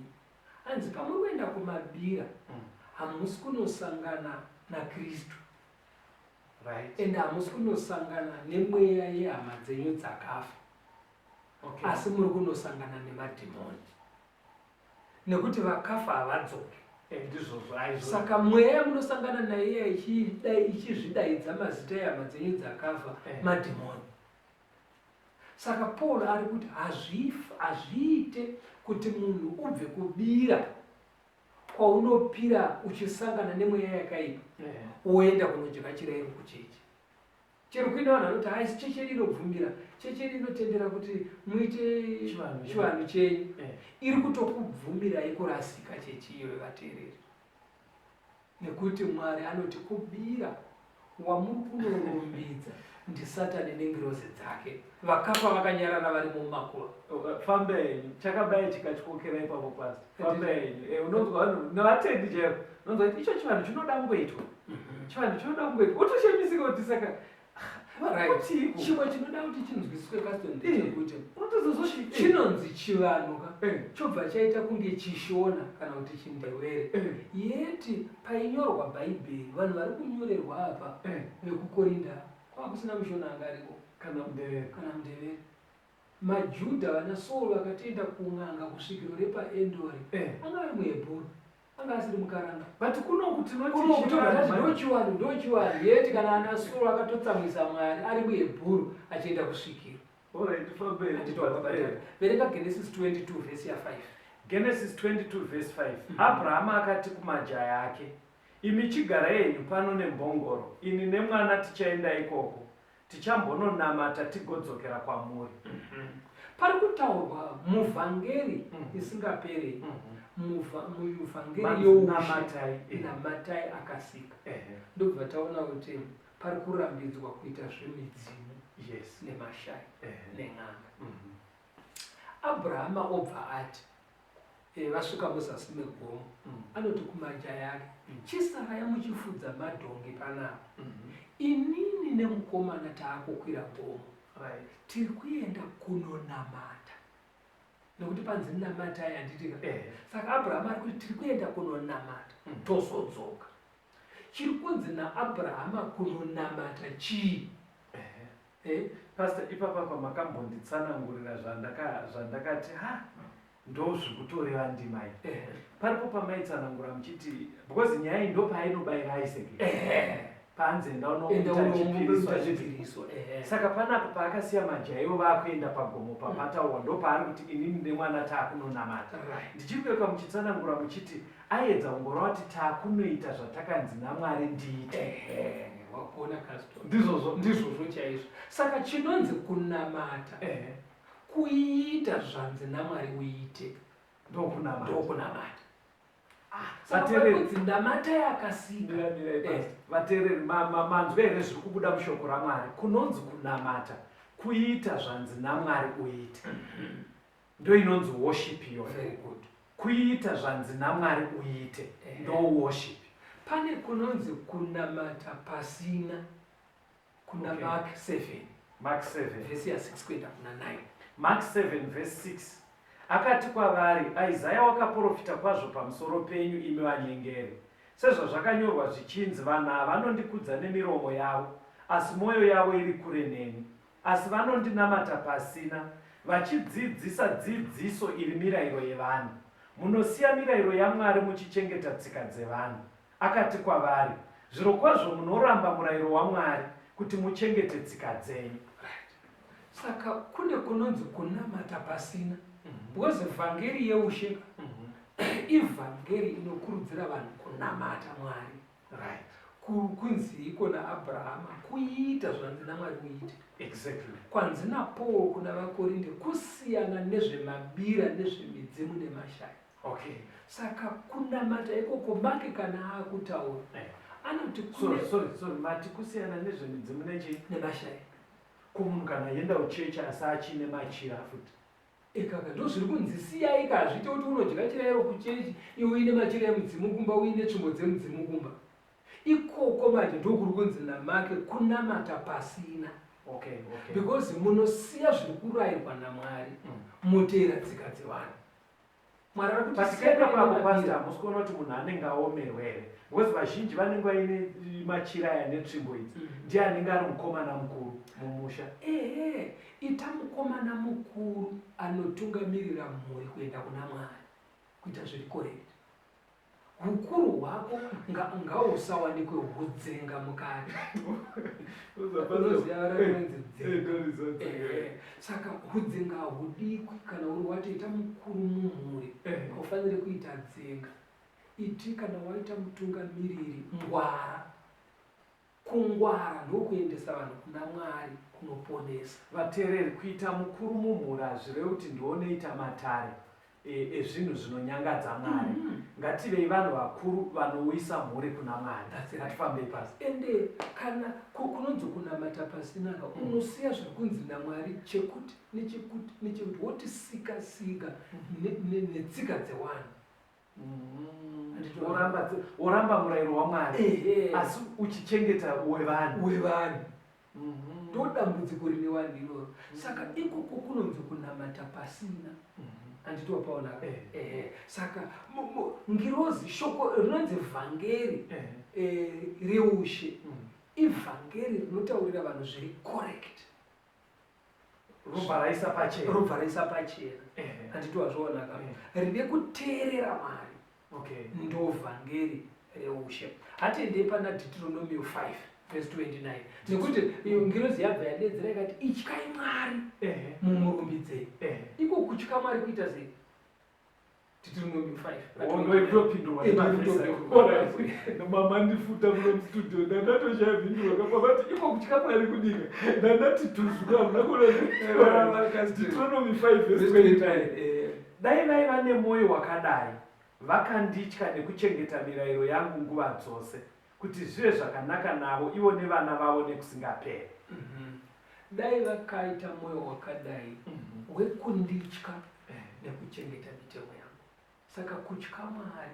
Hanzi pamuri kuenda kumabira hamusi kunosangana naKristu. Ende hamusi kunosangana nemweya yehama dzenyu dzakafa. Asi muri kunosangana nemadhimoni. Nekuti vakafa havadzoki. Ndizvozvo, aizvo. Saka mweya yamunosangana nayo iya ichizvidaidza mazita ehama dzenyu dzakafa, madhimoni. Saka Paul ari kuti hazviite kuti munhu ubve kubira kwaunopira uchisangana nemweya yakaipa woenda kunodya chirairo kuchechi. Chero kuine vanhu vanoti haisi chechi yedu inobvumira, chechi yedu inotendera kuti muite chivanhu chenyu. Iri kutokubvumirai kurasika chechi iyoyo, vateereri. Nekuti Mwari anoti kubira wamuri kunorumbidza ndiSatani nengirozi dzake. Vakafa vakanyarara vari mumakuva. Famba henyu, chakabaya chikatyokera ipapo pasi. Famba henyu. Unonzwa vanhu nevatendi chaivo. Unonzwa kuti icho chivanhu chinoda kungoitwa. Chivanhu chinoda kungoitwa. Wotoshemisika kuti saka Right. Chimwe chinoda kuti chinzwisiswe Caston ndechekuti chinonzi chivanhu ka chobva chaita kunge chishona kana kuti chindewere. Yeti painyorwa Bhaibheri vanhu vari kunyorerwa apa vekuKorinda kwava kusina mushona anga ariko kana mundevere. Kana mundevere. MaJudha vana Saul vakatoenda kun'anga kusvikiro repaEndori. Anga ari muHebhuru. Anga asiri mukaranga. But kunoku tinoti Kunoku tobva tati chivanhu. ndochivanhu, ndochivanhu. Yeti kana ana Saul akatotsamwisa Mwari ari muHebhuru achienda kusvikiro. All right, tifambe. Handiti wakabatana. Verenga Genesis 22 verse ya 5. Genesis 22 verse 5. Abrahama akati kumajaya ake, Imi chigarai henyu pano nembongoro, ini nemwana tichaenda ikoko, tichambononamata tigodzokera kwamuri. Pari kutaurwa muvhangeri isingaperi, muvhangeri Manzi youshe, namatai, namatai akasika. Ndobva taona kuti pari kurambidzwa kuita zvemidzimu nemashai nen'anga. Abrahama obva ati, vasvika muzasi megomo, anoti kumajaya ake, chisarai muchifudza madhongi panapa. Inini nemukomana taakukwira gomo. Tiri kuenda kunonamata. Nekuti panzi namatai handiti ka? Saka Abrahama ari kuti tiri kuenda kunonamata, tozodzoka. Chiri kunzi naAbrahama kunonamata chii? Pastor, ipapa pamakambonditsanangurira zvandakati, ha, ndozvikutoreva ndima iyi. Paripo pamaitsanangura muchiti, because nyaya iyi ndopainobayira Isaac. Paanzi enda unoita Enda unoita chipiriso achiti. chipiriso, Saka panapa paakasiya majaiwo vakuenda pagomo papataurwa, ndopaari kuti inini nemwana taakunonamata. Ndichiri muchitsanangura muchiti aedza kungoreva kuti taakunoita zvatakanzi naMwari ndiite. Wagona Caston. Ndizvozvo. Ndizvozvo chaizvo. Saka chinonzi kunamata, kuita zvanzi naMwari uite. Ndokunamata. Ndokunamata. Saka Vateereri. kunzi namatai akasika. Mira, mira, Pastor. Vateereri, manzwa here zviri kubuda mushoko raMwari? Kunonzi kunamata, kuita zvanzi naMwari uite. Ndo inonzi worship iyoyo. Very good. Kuita zvanzi naMwari uite. Ndo worship. Pane kunonzi kunamata pasina. Kuna Mark 7. Mark 7. Verse ya 6 kuenda kuna 9. Mark 7 verse 6. Akati kwavari, Isaya wakaprofita kwazvo pamusoro penyu imi vanyengeri. Sezvazvakanyorwa zvichinzi, vanhu ava vanondikudza nemiromo yavo, asi mwoyo yavo iri kure neni. Asi vanondinamata pasina, vachidzidzisa dzidziso iri mirayiro yevanhu. Munosiya mirayiro yaMwari muchichengeta tsika dzevanhu. Akati kwavari, zvirokwazvo munoramba murayiro waMwari kuti muchengete tsika dzenyu. Saka kune kunonzi kunamata pasina. Because vhangeri yeushe ivhangeri inokurudzira vanhu kunamata Mwari. Kunzi iko naAbrahama kuita zvanzi naMwari uite. Kwanzi naPaul kuna vaKorinde kusiyana nezvemabira nezvemidzimu nemashaya. Saka kunamata ikoko Mark kana akutaura anoti kune Sorry, sorry, sorry, mati kusiyana nezvemidzimu nechi? Nemashaya. Ko munhu kana aenda kuchechi asi achine machira futi? Ekaka ndozviri kunzi siyai ka, hazviite kuti unodya chirairo kuchechi iwe uine machira emudzimu kumba, uine tsvimbo dzemudzimu kumba. Ikoko manje ndokuri kunzi namake kunamata pasina. Okay. Because munosiya zviri kurayirwa naMwari moteera tsika dzevanhu. Mwari ari kuti But siyai kaenda kwako mapira. pastor, hamusi kuona kuti munhu anenge aomerwa here? Because vazhinji vanenge vaine machira aya netsvimbo idzi. Ndiye anenge ari mukomana mukuru mumusha. Ehe, ita mukomana mukuru anotungamirira mhuri kuenda kuna Mwari, kuita zviri correct. Hukuru hwako ngausawanikwe hudzenga mukati. Unoziva rinonzi dzenga. Saka hudzenga hahudikwi kana uri watoita mukuru mumhuri, haufaniri kuita dzenga. Iti kana waita mutungamiriri, ngwara. Kungwara ndokuendesa vanhu kuna Mwari kunoponesa. Vateereri, kuita mukuru mumhuri hazvirevi kuti ndionoita matare ezvinhu zvinonyangadza Mwari. Ngativei vanhu vakuru vanouyisa mhuri kuna Mwari. That's right. Ngatifambei pasi. Ende kana kunonzi kunamata pasina ka, unosiya zviri kunzi naMwari chekuti nechekuti nechekuti, woti sika sika netsika dzewanhu. Woramba murayiro waMwari, asi uchichengeta wevanhu. Wevanhu. Ndo dambudziko rine vanhu iroro. Saka ikoko kunonzi kunamata pasina. Handiti wapaona? Saka ngirozi, shoko rinonzi vhangeri, reushe. Ivhangeri rinotaurira vanhu zviri correct. Robva raisa pachena. Robva raisa pachena. Handiti wazviona ka? Rine kuteerera Mwari. Ndo vhangeri reushe. Hatiendei pana Deuteronomio 5 verse 29. Nekuti iyo ngirozi yabva yadedzera ikati ityai Mwari, mumurumbidzei. Iko kutya Mwari kuita sei? Deuteronomio 5. Oh, ndo ikutopindurwa nemavhesi. Alright. Mama ndifuta muno mustudio, ndandatoshaya mhinduro ka, pavati iko kutya Mwari kudika. Ndandati tuzu ka, hamuna kuona Deuteronomy 5 verse 29. Dai vaiva nemwoyo wakadai, vakanditya nekuchengeta mirayiro yangu nguva dzose, kuti zvive zvakanaka navo ivo nevana vavo nekusingaperi. Dai vakaita mwoyo wakadai wekunditya nekuchengeta mitemo yangu. Saka kutya Mwari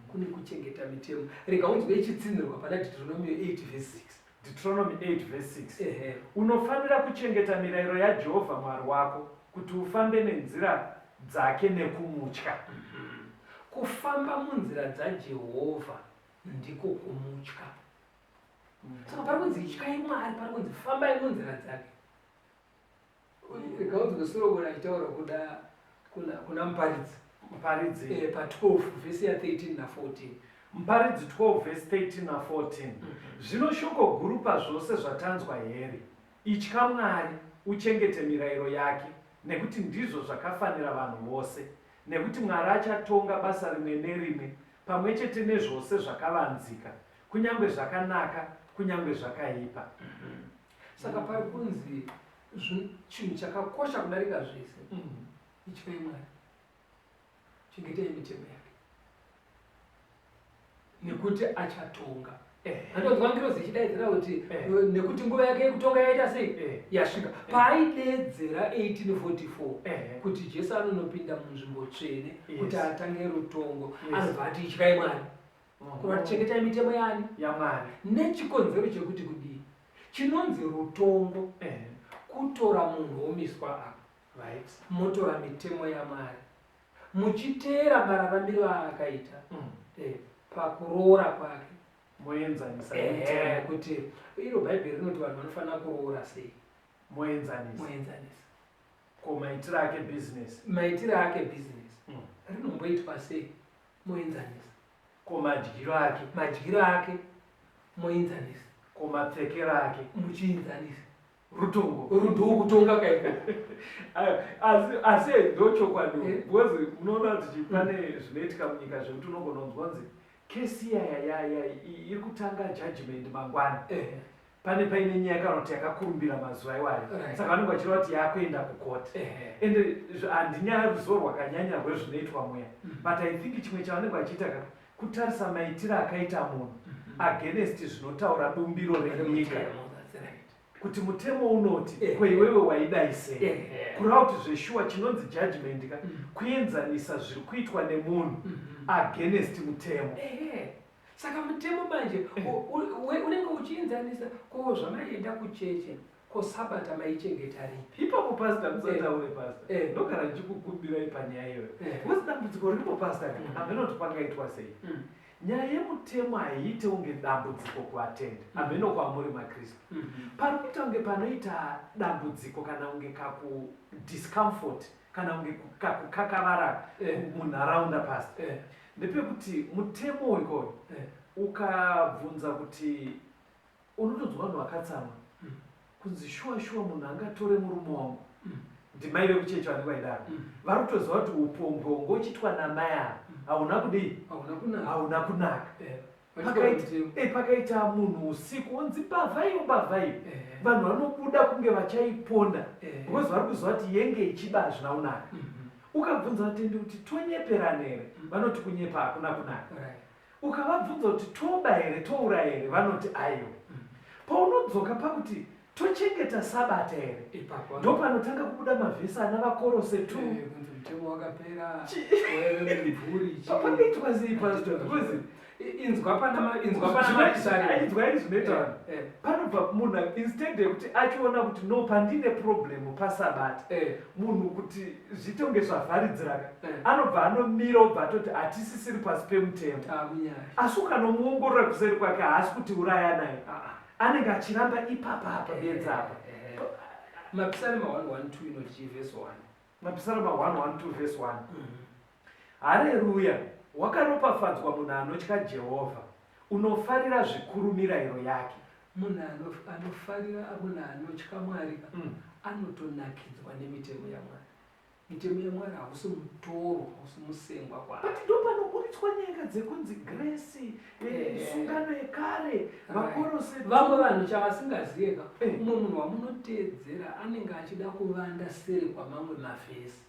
kune kuchengeta mitemo. Rega unzwe ichitsinhirwa pana Deuteronomy 8 verse 6. Deuteronomy 8 verse 6. Unofanira kuchengeta mirayiro yaJehovha Mwari wako, kuti ufambe nenzira dzake nekumutya. Kufamba munzira dzaJehovha ndiko kumutya. Saka pari kunzi ityai Mwari, pari kunzi fambai munzira dzake. Rega unzwe Soromoni achitaura kuna Muparidzi. Muparidzi. Pa 12 verse ya 13 na 14. Muparidzi 12 verse 13 na 14. Zvino shoko guru pazvose zvatanzwa here? Itya Mwari, uchengete mirayiro yake, nekuti ndizvo zvakafanira vanhu vose. Nekuti Mwari achatonga basa rimwe nerimwe, pamwe chete nezvose zvakavanzika, kunyange zvakanaka, kunyange zvakaipa. Saka pari kunzi chinhu chakakosha kudarika zvese, ityai Mwari, chengetai mitemo yake, nekuti achatonga. Andonzwa ngirozi ichidaidzira kuti, nekuti nguva yake yekutonga yaita sei? Yasvika. Paaidedzera 1844 kuti Jesu anonopinda munzvimbo tsvene kuti atange rutongo, anobva ati ityai Mwari. Kureva kuti chengetai mitemo yaani? YaMwari. Nechikonzero chekuti kudii? Chinonzi rutongo kutora munhu womiswa apa. Motora mitemo yaMwari. Muchiteera mararamiro aakaita, pakuroora kwake. Moenzanisa mitemo. Kuti iro Bhaibheri rinoti vanhu vanofanira kuroora sei? Moenzanisa. Moenzanisa. Ko maitiro ake business? Maitiro ake business. Rinomboitwa sei? Moenzanisa. Ko madyiro ake? Madyiro ake moenzanisa. Ko mapfekero ake? Muchienzanisa. Rutongo. Rutongo kutonga kaiko. Asi ndochokwadi. Because unoona kuti pane zvinoitika munyika zvekuti unogona kunzwa kunzi kesi iya iri kutanga judgment mangwana. Pane paine nyaya kana kuti yakakurumbira mazuva iwayo. Saka vanenge vachireva kuti yakuenda kukoti. Ende handinyaya ruzivo rwakanyanya rwezvinoitwa muya. But I think chimwe chavanenge vachiita ka kutarisa maitiro akaita munhu against zvinotaura bumbiro renyika. That's right. Kuti mutemo unoti Eh. Kweiwewe waidai sei? Kureva kuti zveshuwa chinonzi judgment ka kuenzanisa zviri kuitwa nemunhu against mutemo. Ehe. Saka mutemo manje unenge uchienzanisa ko zvamaienda kucheche, ko Sabata maichengeta ripi? Ipapo, pastor, musataure, pastor. Ndogara ndichikukumbirai panyaya iyoyo because dambudziko riripo, pastor, hameno kuti pangaitwa sei. Nyaya yemutemo haiite unge dambudziko kuvatendi, hameno kwamuri maKristu. Pari kuita kunge panoita dambudziko kana kunge kaku discomfort kana kunge kakukakavara munharaunda, pastor, ndepekuti mutemo ikoyo ukabvunza kuti unotonzwa vanhu vakatsamwa kunzi, "Shuwa shuwa munhu angatore murume wangu?" Ndimai vekuchechi vanenge vaidaro. Vari kutoziva kuti upombwe hungochiitwa namai ava hauna kudii? Hauna kunaka. Hauna kunaka. Mutemo. Pakaita munhu usiku onzi, "Mbavha iyo, mbavha iyo," vanhu vanobuda kunge vachaiponda because vari kuziva kuti yenge ichiba hazvina kunaka. Ukabvunza vatendi kuti tonyeperana here, vanoti kunyepa hakuna kunaka. Ukavabvunza kuti toba here, touraya here, vanoti aiwa. Paunodzoka pakuti tochengeta Sabata here, Ipapo ndo panotanga kubuda mavhesi ana vaKorose 2. Kunzi mutemo wakapera, waive mumvuri. Pakaitwa sei, pastor? Because Inzwa pana mapisari. Inzwai zvinoita vanhu. Panobva munhu, instead yekuti achiona kuti no, pandine problem paSabata, munhu kuti zviite kunge zvavharidziraka, anobva anomira, obva atoti hatisisiri pasi pemutemo. Tamunyasha. Asi ukanomuongorora kuseri kwake, haasi kuti uraya naye. Ah, ah. Anenge achiramba ipapa apa bedza apa. Mapisarema 112 inoti chii, vhesi 1? Mapisarema 112 vhesi 1: Hareruya! Wakaropafadzwa munhu anotya Jehovha, unofarira zvikuru mirayiro yake. Munhu anofarira, munhu anotya Mwari anotonakidzwa nemitemo yaMwari. Mitemo yaMwari hausi mutoro, hausi musengwa kwaari. But ndo panoburitswa nyaya dzekunzi grace, sungano yekare, vaKorose. Vamwe vanhu chavasingazive ka, umwe munhu wamunoteedzera anenge achida kuvanda seri kwamamwe mavhesi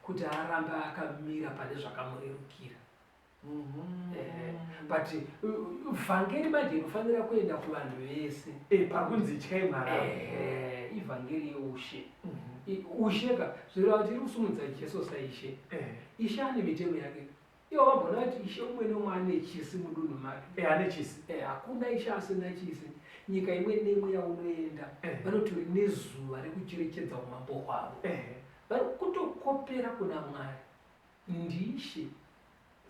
kuti arambe akamira pane zvakamurerukira. But vhangeri manje inofanira kuenda kuvanhu vese. Pakunzi ityai Mwari. Ivhangeri yeushe. Ushe ka zvireva kuti iri kusumudza Jesu saIshe. Ishe ane mitemo yake. Ivo vambona kuti ishe umwe neumwe ane chisi mudunhu make. Ane chisi. Hakuna ishe asina chisi. Nyika imwe neimwe yaunoenda, vanotori nezuva rekucherechedza umambo hwavo. Vari kutokopera kuna Mwari, ndiIshe.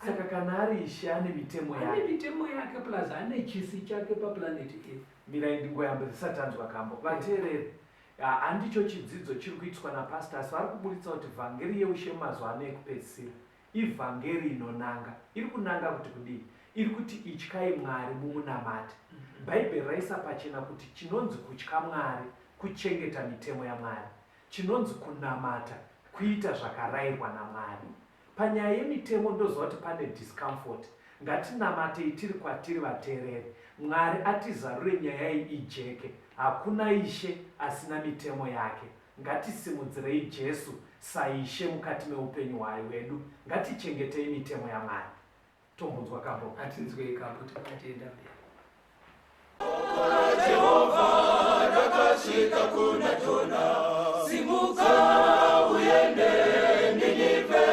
Saka kana ari ishe, ane mitemo Ane yake. mitemo yake, plus ane chisi chake paplanet Earth. Mirai ndingoyamba tisatanzwa kambo. Vateereri, handicho chidzidzo chiri kuitwa napastor, asi vari kuburitsa kuti vhangeri yeushe mumazuva ano ekupedzisira ivhangeri inonanga. Iri kunanga kuti kudii? Iri kuti ityai Mwari mumunamate. Bhaibheri raisa pachena kuti chinonzi kutya Mwari kuchengeta mitemo yaMwari, chinonzi kunamata kuita zvakarayirwa naMwari. Panyaya yemitemo ndoziva kuti pane discomfort. Ngatinamatei tiri kwatiri, vateereri, Mwari atizarure nyaya iyi ijeke. Hakuna ishe asina mitemo yake. Ngatisimudzirei Jesu saIshe mukati meupenyu hwedu. Ngatichengetei mitemo yaMwari. Tombonzwa kambo. Hatinzwei kambo, tikatienda mberi. Rakasvika kuna Jona: "Simuka uende Ninive."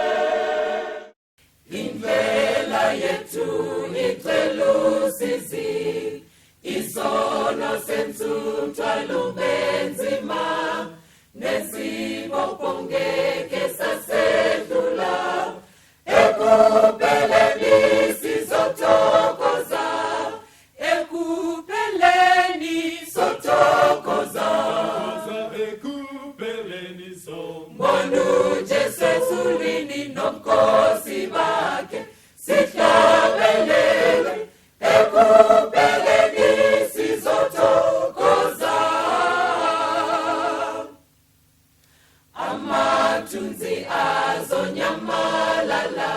Indlela yethu igcwele usizi, isono senza umthwalo ube nzima, nesibopho ngeke sasedlula. Ekupheleni sizothokoza, ekupheleni sothokoza. Ekupheleni so Mbona uJesu ezulwini nobukhosi bakhe, sihlabelele, ekupheleni sizothokoza. Amathunzi azonyamalala.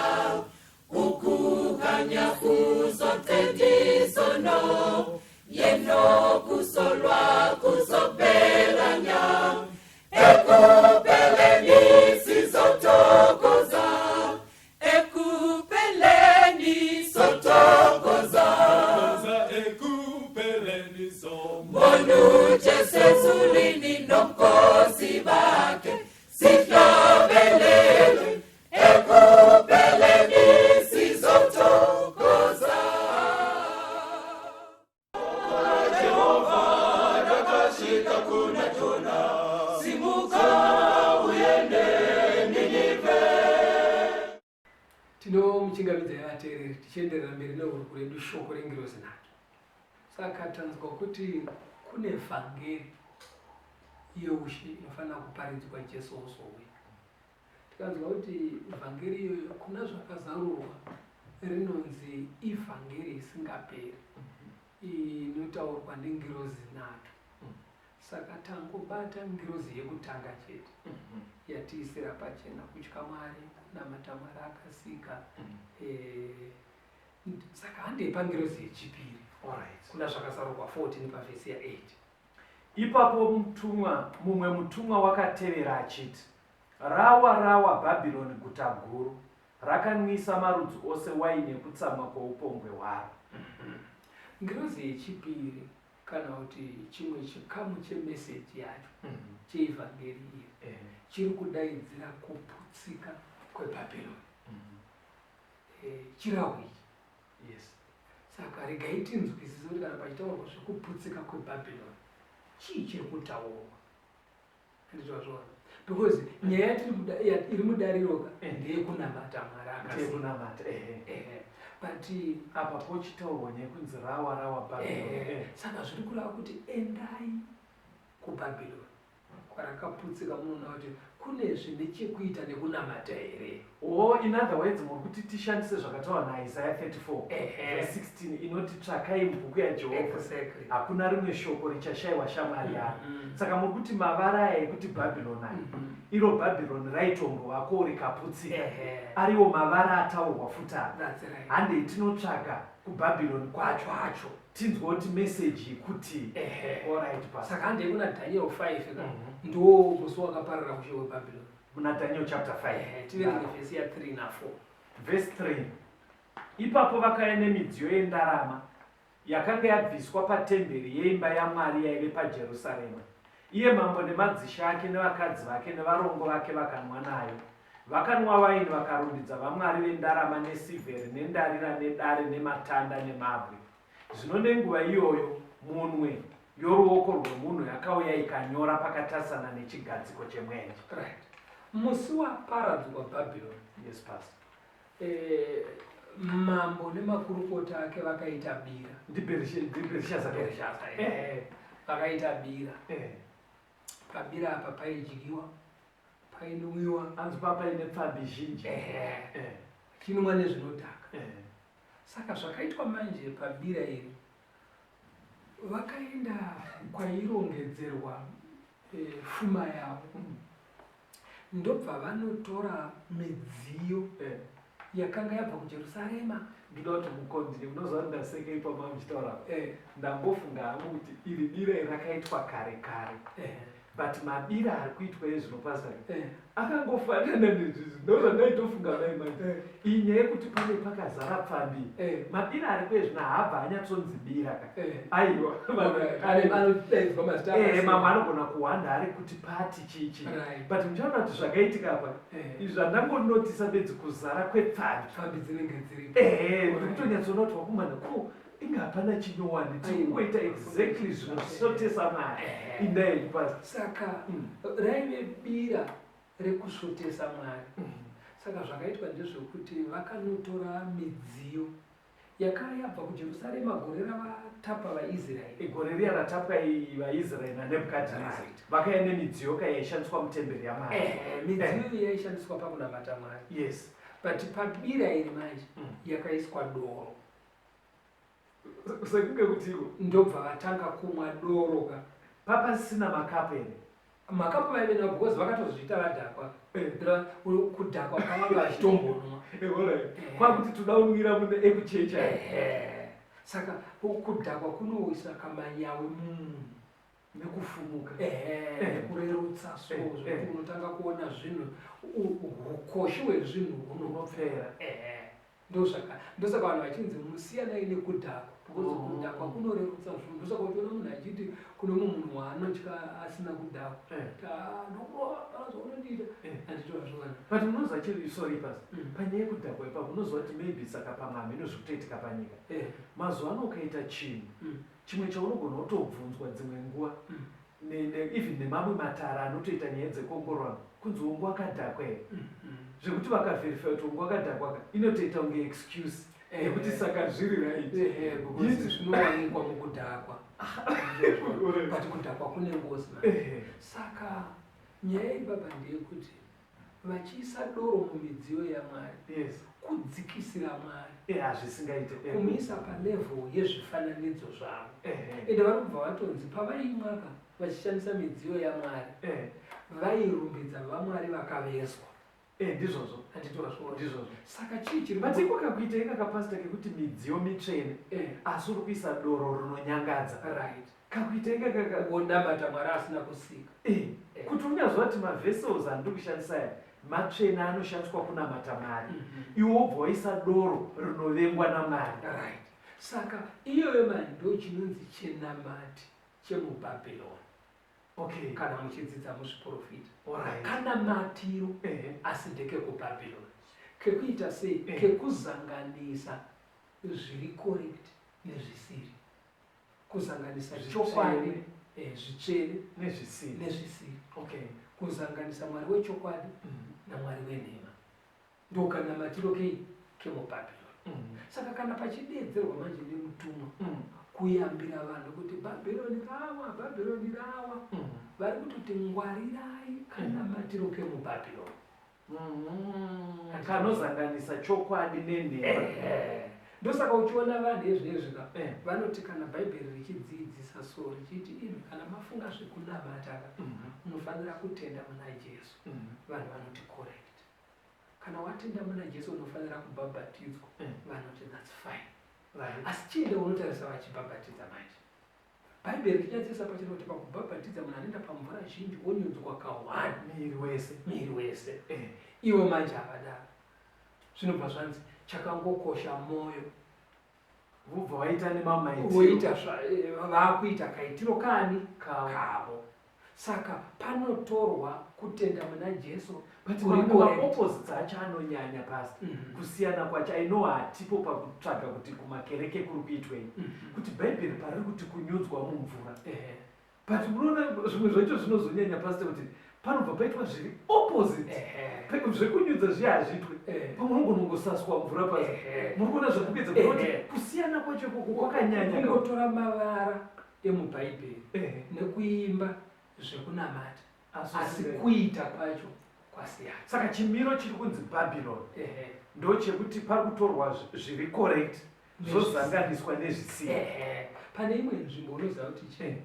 Tinomuchingamidzai vateereri tichienderera mberi nehurukuro yedu shoko rengirozi nhatu. Saka tanzwa kuti kune vhangeri yeushe inofanira kuparidzwa Jesu ozouya. Tikanzwa kuti vhangeri iyoyo kuna zvakazarurwa rinonzi ivhangeri isingaperi inotaurwa nengirozi nhatu. Saka tangobata ngirozi yekutanga chete yatiisira pachena kutya Mwari, kunamata Mwari akasika. Saka handei pangirozi yechipiri. Kuna zvakazarurwa 14 pavhesi ya8. Ipapo mutumwa, mumwe mutumwa wakatevera achiti, Rawa, rawa Bhabhironi guta guru, rakanwisa marudzi ose waini yekutsamwa kwoupombwe hwaro. Ngirozi yechipiri kana kuti chimwe chikamu chemeseji yacho cheivhangeri iri chiri kudaidzira kuputsika kweBhabhironi. Chirahwe ichi. Yes. Saka regai tinzwisise kuti kana pachitaurwa zvekuputsika kweBhabhironi chii chiri kutaurwa. Handiti wazviona? Because nyaya iri mudariroka ndeyekunamata Mwari akasika. Ndeyekunamata, ehe. Ehe. But apa pochitaurwa nyaya yekunzi rawa, rawa Bhabhironi. Saka zviri kureva kuti endai kuBhabhironi kwarakaputsika, munoona kuti kune zvine chekuita nekunamata here. Oh, in other words, muri kuti tishandise zvakataurwa naIsaiah 34 verse 16 inoti tsvakai mubhuku yaJehovha. Hakuna rimwe shoko richashayiwa shamwari yaro. Saka muri kuti mavara aya ekuti Bhabhironi aya, iro Bhabhironi raitombovako rikaputsika, ariwo mavara ataurwa futi apa. That's right. Handei tinotsvaga kuBhabhironi kwacho. Kwacho. Tinzwe kuti message ikuti. All right, pastor. Saka handei kuna Daniel 5 ka. Ndo musi wakaparara ushe hweBhabhironi. Muna Daniel chapter 5. Tiverenge vhesi ya 3 na 4. Verse 3. Ipapo vakauya nemidziyo yendarama yakanga yabviswa patemberi yeimba yaMwari yaive paJerusarema. Iye mambo nemadzishe ake nevakadzi vake nevarongo vake vakanwa nayo. Vakanwa waini vakarumbidza vamwari vendarama nesirveri nendarira nedare nematanda nemabwe. Zvino nenguva iyoyo munwe yoruoko rwemunhu yakauya ikanyora pakatarisana nechigadziko chemwenje. Right. Musi waparadzwa Bhabhironi. Yes, pastor. Mambo nemakurukota ake vakaita bira. NdiBherishaza. Bherishaza, Vakaita bira. Pabira apa paidyiwa, painwiwa. Anzi papaine pfambi zhinji. Chinwa nezvinodhaka. Saka zvakaitwa manje pabira iri, vakaenda kwairongedzerwa fuma yavo. Ndobva vanotora midziyo yakanga yabva kuJerusarema. Ndoda kuti mukontinue, munoziva kuti ndaseka ipapo muchitaura. Ndambofunga hangu kuti iri bira iri rakaitwa kare kare. But mabira ari kuitwa ezvino, pastor, akangofanana nezvizvi. Ndozvandaitofunga mai manje. Iyi nyaya yekuti pane pakazara pfambi. Mabira ari kuezvino haabva anyatsonzi bira ka. Aiwa. Anodaidzwa mazita akasiyana. Mamwe anogona kuwanda ari kuti party chichi. But muchaona kuti zvakaitika apa. Izvi zvandangonotisa bedzi kuzara kwepfambi. Pfambi dzinenge dziripo. Ndikutonyatsoona kuti vakomana ko inga hapana chinyowani, tiri kungoita exactly zvinosvotesa Mwari. Indai pastor. Saka raive bira rekusvotesa Mwari. Saka zvakaitwa ndezvekuti vakanotora midziyo yakanga yabva kuJerusarema gore ravatapa vaIsraeri. Gore riya ratapwa vaIsraeri naNebukadhineza. Vakauya nemidziyo ka yaishandiswa mutemberi yaMwari. Midziyo iyi yaishandiswa pakunamata Mwari. But pabira iri manje yakaiswa doro. Sekunge kuti iko. Ndobva vatanga kumwa doro ka. Papasina makapu here? Makapu vaive navo because vakatozviita vadhakwa. Kudhakwa kwavanga vachitombonwa. All right. Kwakuti toda kunwira mune ekuchecha. Saka kudhakwa kunoisa kamanyawe mumunhu. Nekufumuka. Nekurerutsa so zvekuti unotanga kuona zvinhu, hukoshi hwezvinhu hunopera. Ndosaka vanhu vachinzi musiyanai nekudhakwa, because kudhakwa kunorerutsa zvinhu. Ndosaka uchiona munhu achiti kune mumwe munhu waanotya asina kudhakwa. Ndokurova, hapana zvaunondiita. Handiti wazviona. But unoziva chiri, sorry pastor, panyaya yekudhakwa ipapo unoziva kuti maybe saka pamwe hameno zviri kutoitika panyika. Mazuva ano ukaita chinhu, chimwe chaunogona kutobvunzwa dzimwe nguva, even nemamwe matara anotoita nyaya dzekuongororana, kunzi wangu wakadhakwa here? Zvekuti vakaverify kuti ungu wakadhakwaka, inotoita kunge excuse yekuti saka zviri right. Because zvinowanikwa mukudhakwa, but kudhakwa kune ngozi. Saka nyaya ibaba ndeyekuti vachiisa doro mumidziyo yaMwari, kudzikisira Mwari. Hazvisingaite. Kumuisa palevel yezvifananidzo zvavo. Ende vari kubva vatonzi pavaimwaka vachishandisa midziyo yaMwari, vairumbidza vamwari vakavezwa. Ndizvozvo. Handiti wazviona? Ndizvozvo. Saka chii chiri But iko kakuita ikaka, pastor, kekuti midziyo mitsvene, asi uri kuisa doro rinonyangadza, kakuita ikakaka. Wonamata Mwari asina kusika. Kuti unyaziva kuti mavessels andiri kushandisa aya matsvene, anoshandiswa kunamata Mwari, iwe wobva waisa doro rinovengwa naMwari. Right, saka iyoyo mani ndo chinonzi chenamati chemubhabhironi. Kana muchidzidza muzviprofita, kanamatiro asi ndekekubhabhironi, kekuita sei? Kekuzanganisa zviri correct nezvisiri, kuzanganisa chokwadi, zvitsvene nezvisiri. Nezvisiri. Kuzanganisa Mwari wechokwadi naMwari wenhema, ndokanamatiro kei kemubhabhironi. Saka kana pachideedzerwa manje nemutumwa kuyambira vanhu kuti Bhabhironi rawa, Bhabhironi rawa, vari kutoti ngwarirai kanamatiro kemubhabhironi. Kanozanganisa chokwadi nenhema. Ndosaka uchiona vanhu ezvinezvi ka, vanoti kana Bhaibheri richidzidzisa so, richiti imi kana mafunga zvekunamata ka, munofanira kutenda muna Jesu, vanhu vanoti correct. Kana watenda muna Jesu unofanira kubhabhatidzwa, vanoti that's fine. Asi chiende unotarisa vachibhabhatidza manje, Bhaibheri richinyatsisa pachena kuti pakubhabhatidza munhu anoenda pamvura zhinji wonyudzwa ka1. Miri wese. Miri wese. Ivo manje havadaro, zvinobva zvanzi chakangokosha mwoyo. Vobva vaita nemamaitiro. Voita vaakuita kaitiro kani? Kavo. Saka panotorwa kutenda muna Jesu But kuri mamwe correct. maopposites acho anonyanya, pastor. Kusiyana kwacho, I know hatipo pakutsvaga kuti kumakereke kuri kuitwei, kuti Bhaibheri pariri kuti kunyudzwa mumvura, but munoona zvimwe zvacho zvinozonyanya, pastor, kuti panobva paitwa zviri opposite. Zvekunyudza zviya hazviitwe. Pamwe unogona kungosaswa mvura pasi. Muri kuona zvakupedza kuti kusiyana kwacho ikoko kwakanyanya. Kungotora mavara emubhaibheri nekuimba zvekunamata, asi kuita kwacho kwasiyana. Saka chimiro chiri kunzi Babylon ndochekuti pari kutorwa zviri correct zvozanganiswa nezvisiri. Pane imwe nzvimbo, unoziva kuti che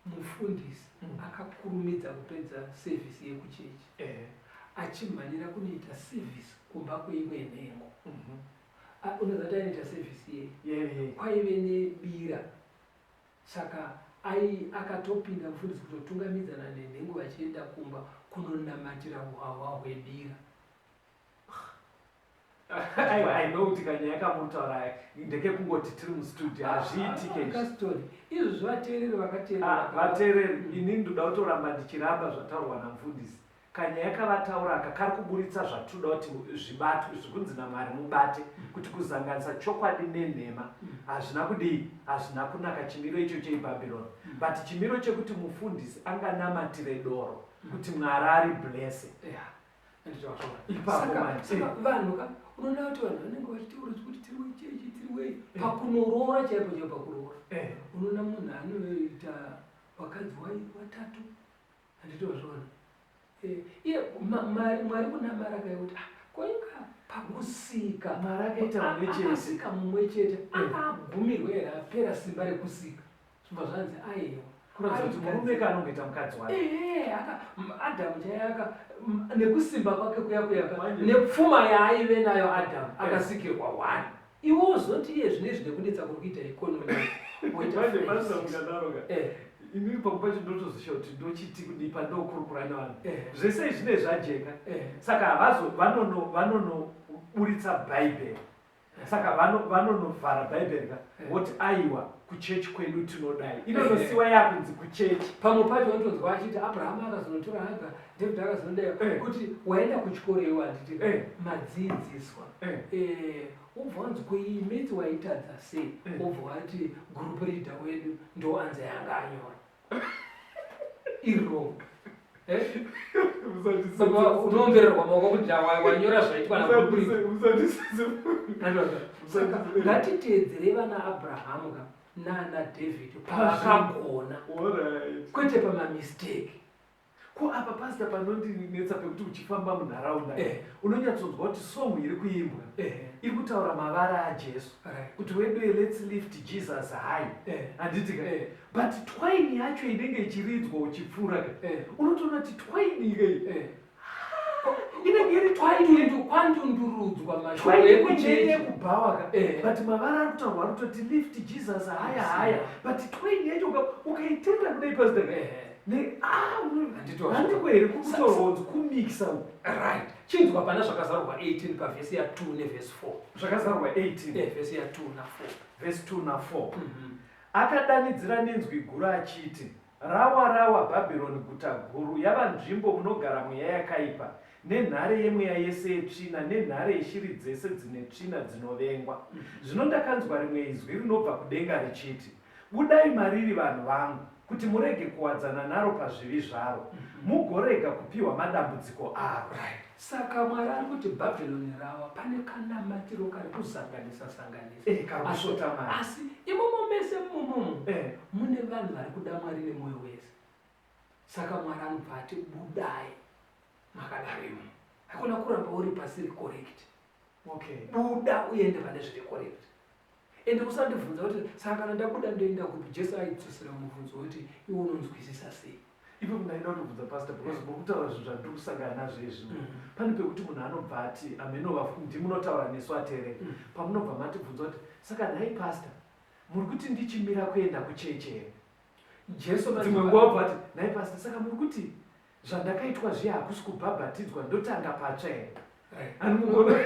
mufundisi akakurumidza kupedza sevhisi yekuchechi achimhanyira kunoita sevhisi kumba kweimwe nhengo. Ah, unoziva kuti ainoita sevhisi yei? Yeye. Kwaive nebira, saka ai akatopinda mufundisi kutotungamidzana nenhengo vachienda kumba kunonamatira uhwahwa hwebira. Aiwa, I know kuti kanyaya kamutaura ndekekungoti tiri mustudio, hazviitike izvi. Kastori izvo zvateereri vakateerera. Ah, vateereri, inini ndoda kutoramba ndichiramba zvataurwa namufundisi. Kanyaya kavataura aka kari kuburitsa zvatinoda kuti zvibatwe, zvikunzi naMwari mubate, kuti kuzanganisa chokwadi nenhema hazvina kudii, hazvina kunaka, chimiro icho cheibhabhironi. But chimiro chekuti mufundisi anganamatire doro kuti Mwari ari blesse, ipapo manje. Saka vanhu ka, unoona kuti vanhu vanenge vachitaura kuti tiri wechechi, tiri wei, pakunoroora chaipo chaipo, pakuroora, unoona munhu anoita vakadzi vatatu, handiti wazviona? Iye Mwari kuna Mwari akaiti, ah, koinga pakusika Mwari akaita mumwe chete. Akasika mumwe chete, akagumirwa here, apera simba rekusika? Zvibva zvanzi aiwa. Kuratidza kuti murume kaanongoita mukadzi wake. Ehe, Adhamu chaiye nekusimba kwake kuya kuya Manje. nepfuma yaaive nayo Adhamu, akasikirwa one. Iwe uzoti iye zvinezvi nekunetsa kuri kuita economy woita Manje five, pastor, six. mukadaro ka, inini pamwe pacho ndotozosha kuti ndochiti kudii pandokurukura nevanhu. Zvese izvi zvinenge zvajeka. Saka havazo vanonoburitsa Bhaibheri, saka vanonovhara Bhaibheri ka, voti aiwa, kuchechi kwedu tinodai, inonosiwa yakunzi kuchechi. Pamwe pacho unotonzwa achiti Abrahamu akazonotora Haga, David akazonodai. Kuti waenda kuchikoro iwe, handiti? Madzidziswa. Ubva wanzi kuimitsi waitadza sei? Ubva wati group leader wedu ndo anza yanga anyora, iri wrong. Eh? Unoombererwa maoko kuti wanyora zvaitwa naSaka ngatiteedzere vana Abrahamu ka nana David pavakagona, kwete pamamistake. Ko apa pastor panondinetsa pekuti uchifamba munharaunda unonyatsonzwa kuti song iri kuimbwa iri kutaura mavara aJesu kuti weduwe let's lift Jesus high, handiti ka? But twaini yacho inenge ichiridzwa uchipfuura ka, unotoona kuti twaini iyi inenge iri twaini Kwandundurudzwa mashoko twaini ekuchechi. Yekubhawa ka, but mavara ari kutaurwa ari kutoti lift Jesus higher, higher, but twaini yacho ukaitenda kudai, pastor ka, Handito handiko here kutaurwa kunzi kumixa uku? Right, chinzwa pana Zvakazarurwa 18 pavhesi ya2 nevhesi 4. Zvakazarurwa 18. Vhesi ya2 na4. Vhesi 2 na4. Akadanidzira nenzwi guru achiti, "Rawa, rawa Bhabhironi guta guru, yava nzvimbo munogara mweya yakaipa, nenhare yemweya yese yetsvina, nenhare yeshiri dzese dzine tsvina dzinovengwa." Zvino ndakanzwa rimwe izwi rinobva kudenga richiti, "Budai mariri, vanhu vangu, kuti murege kuwadzana naro pazvivi zvaro, mugorega kupiwa madambudziko aro." Right, saka Mwari ari kuti Bhabhironi rawa. Pane kanamatiro kari kuzanganisa sanganisa. Kari kusvota mari. Asi imomo mese mumomo mune vanhu vari kuda Mwari nemwoyo wese. Saka Mwari anobva ati, "Budai makadaro imomo." Hakuna kuramba uri pasiri correct. Buda uende pane zviri correct. Ende usandibvunza kuti, "Saka kana ndabuda ndoenda kupi?" Jesu aidzosera mubvunzo wekuti, "Iwe unonzwisisa sei?" Ipo ndaida kutobvunza pastor, because muri kutaura zvinhu zvandiri kusangana nazvo izvino. Pane pekuti munhu anobva ati amenova ndimunotaura nesu ateereri, pamunobva matibvunza kuti, "Saka nhai pastor, muri kuti ndichimira kuenda kuchechi here?" Jesu Dzimwe nguva wabva ati, "Nhai pastor, saka muri kuti zvandakaitwa zviya hakusi kubhabhatidzwa, ndotanga patsva here?"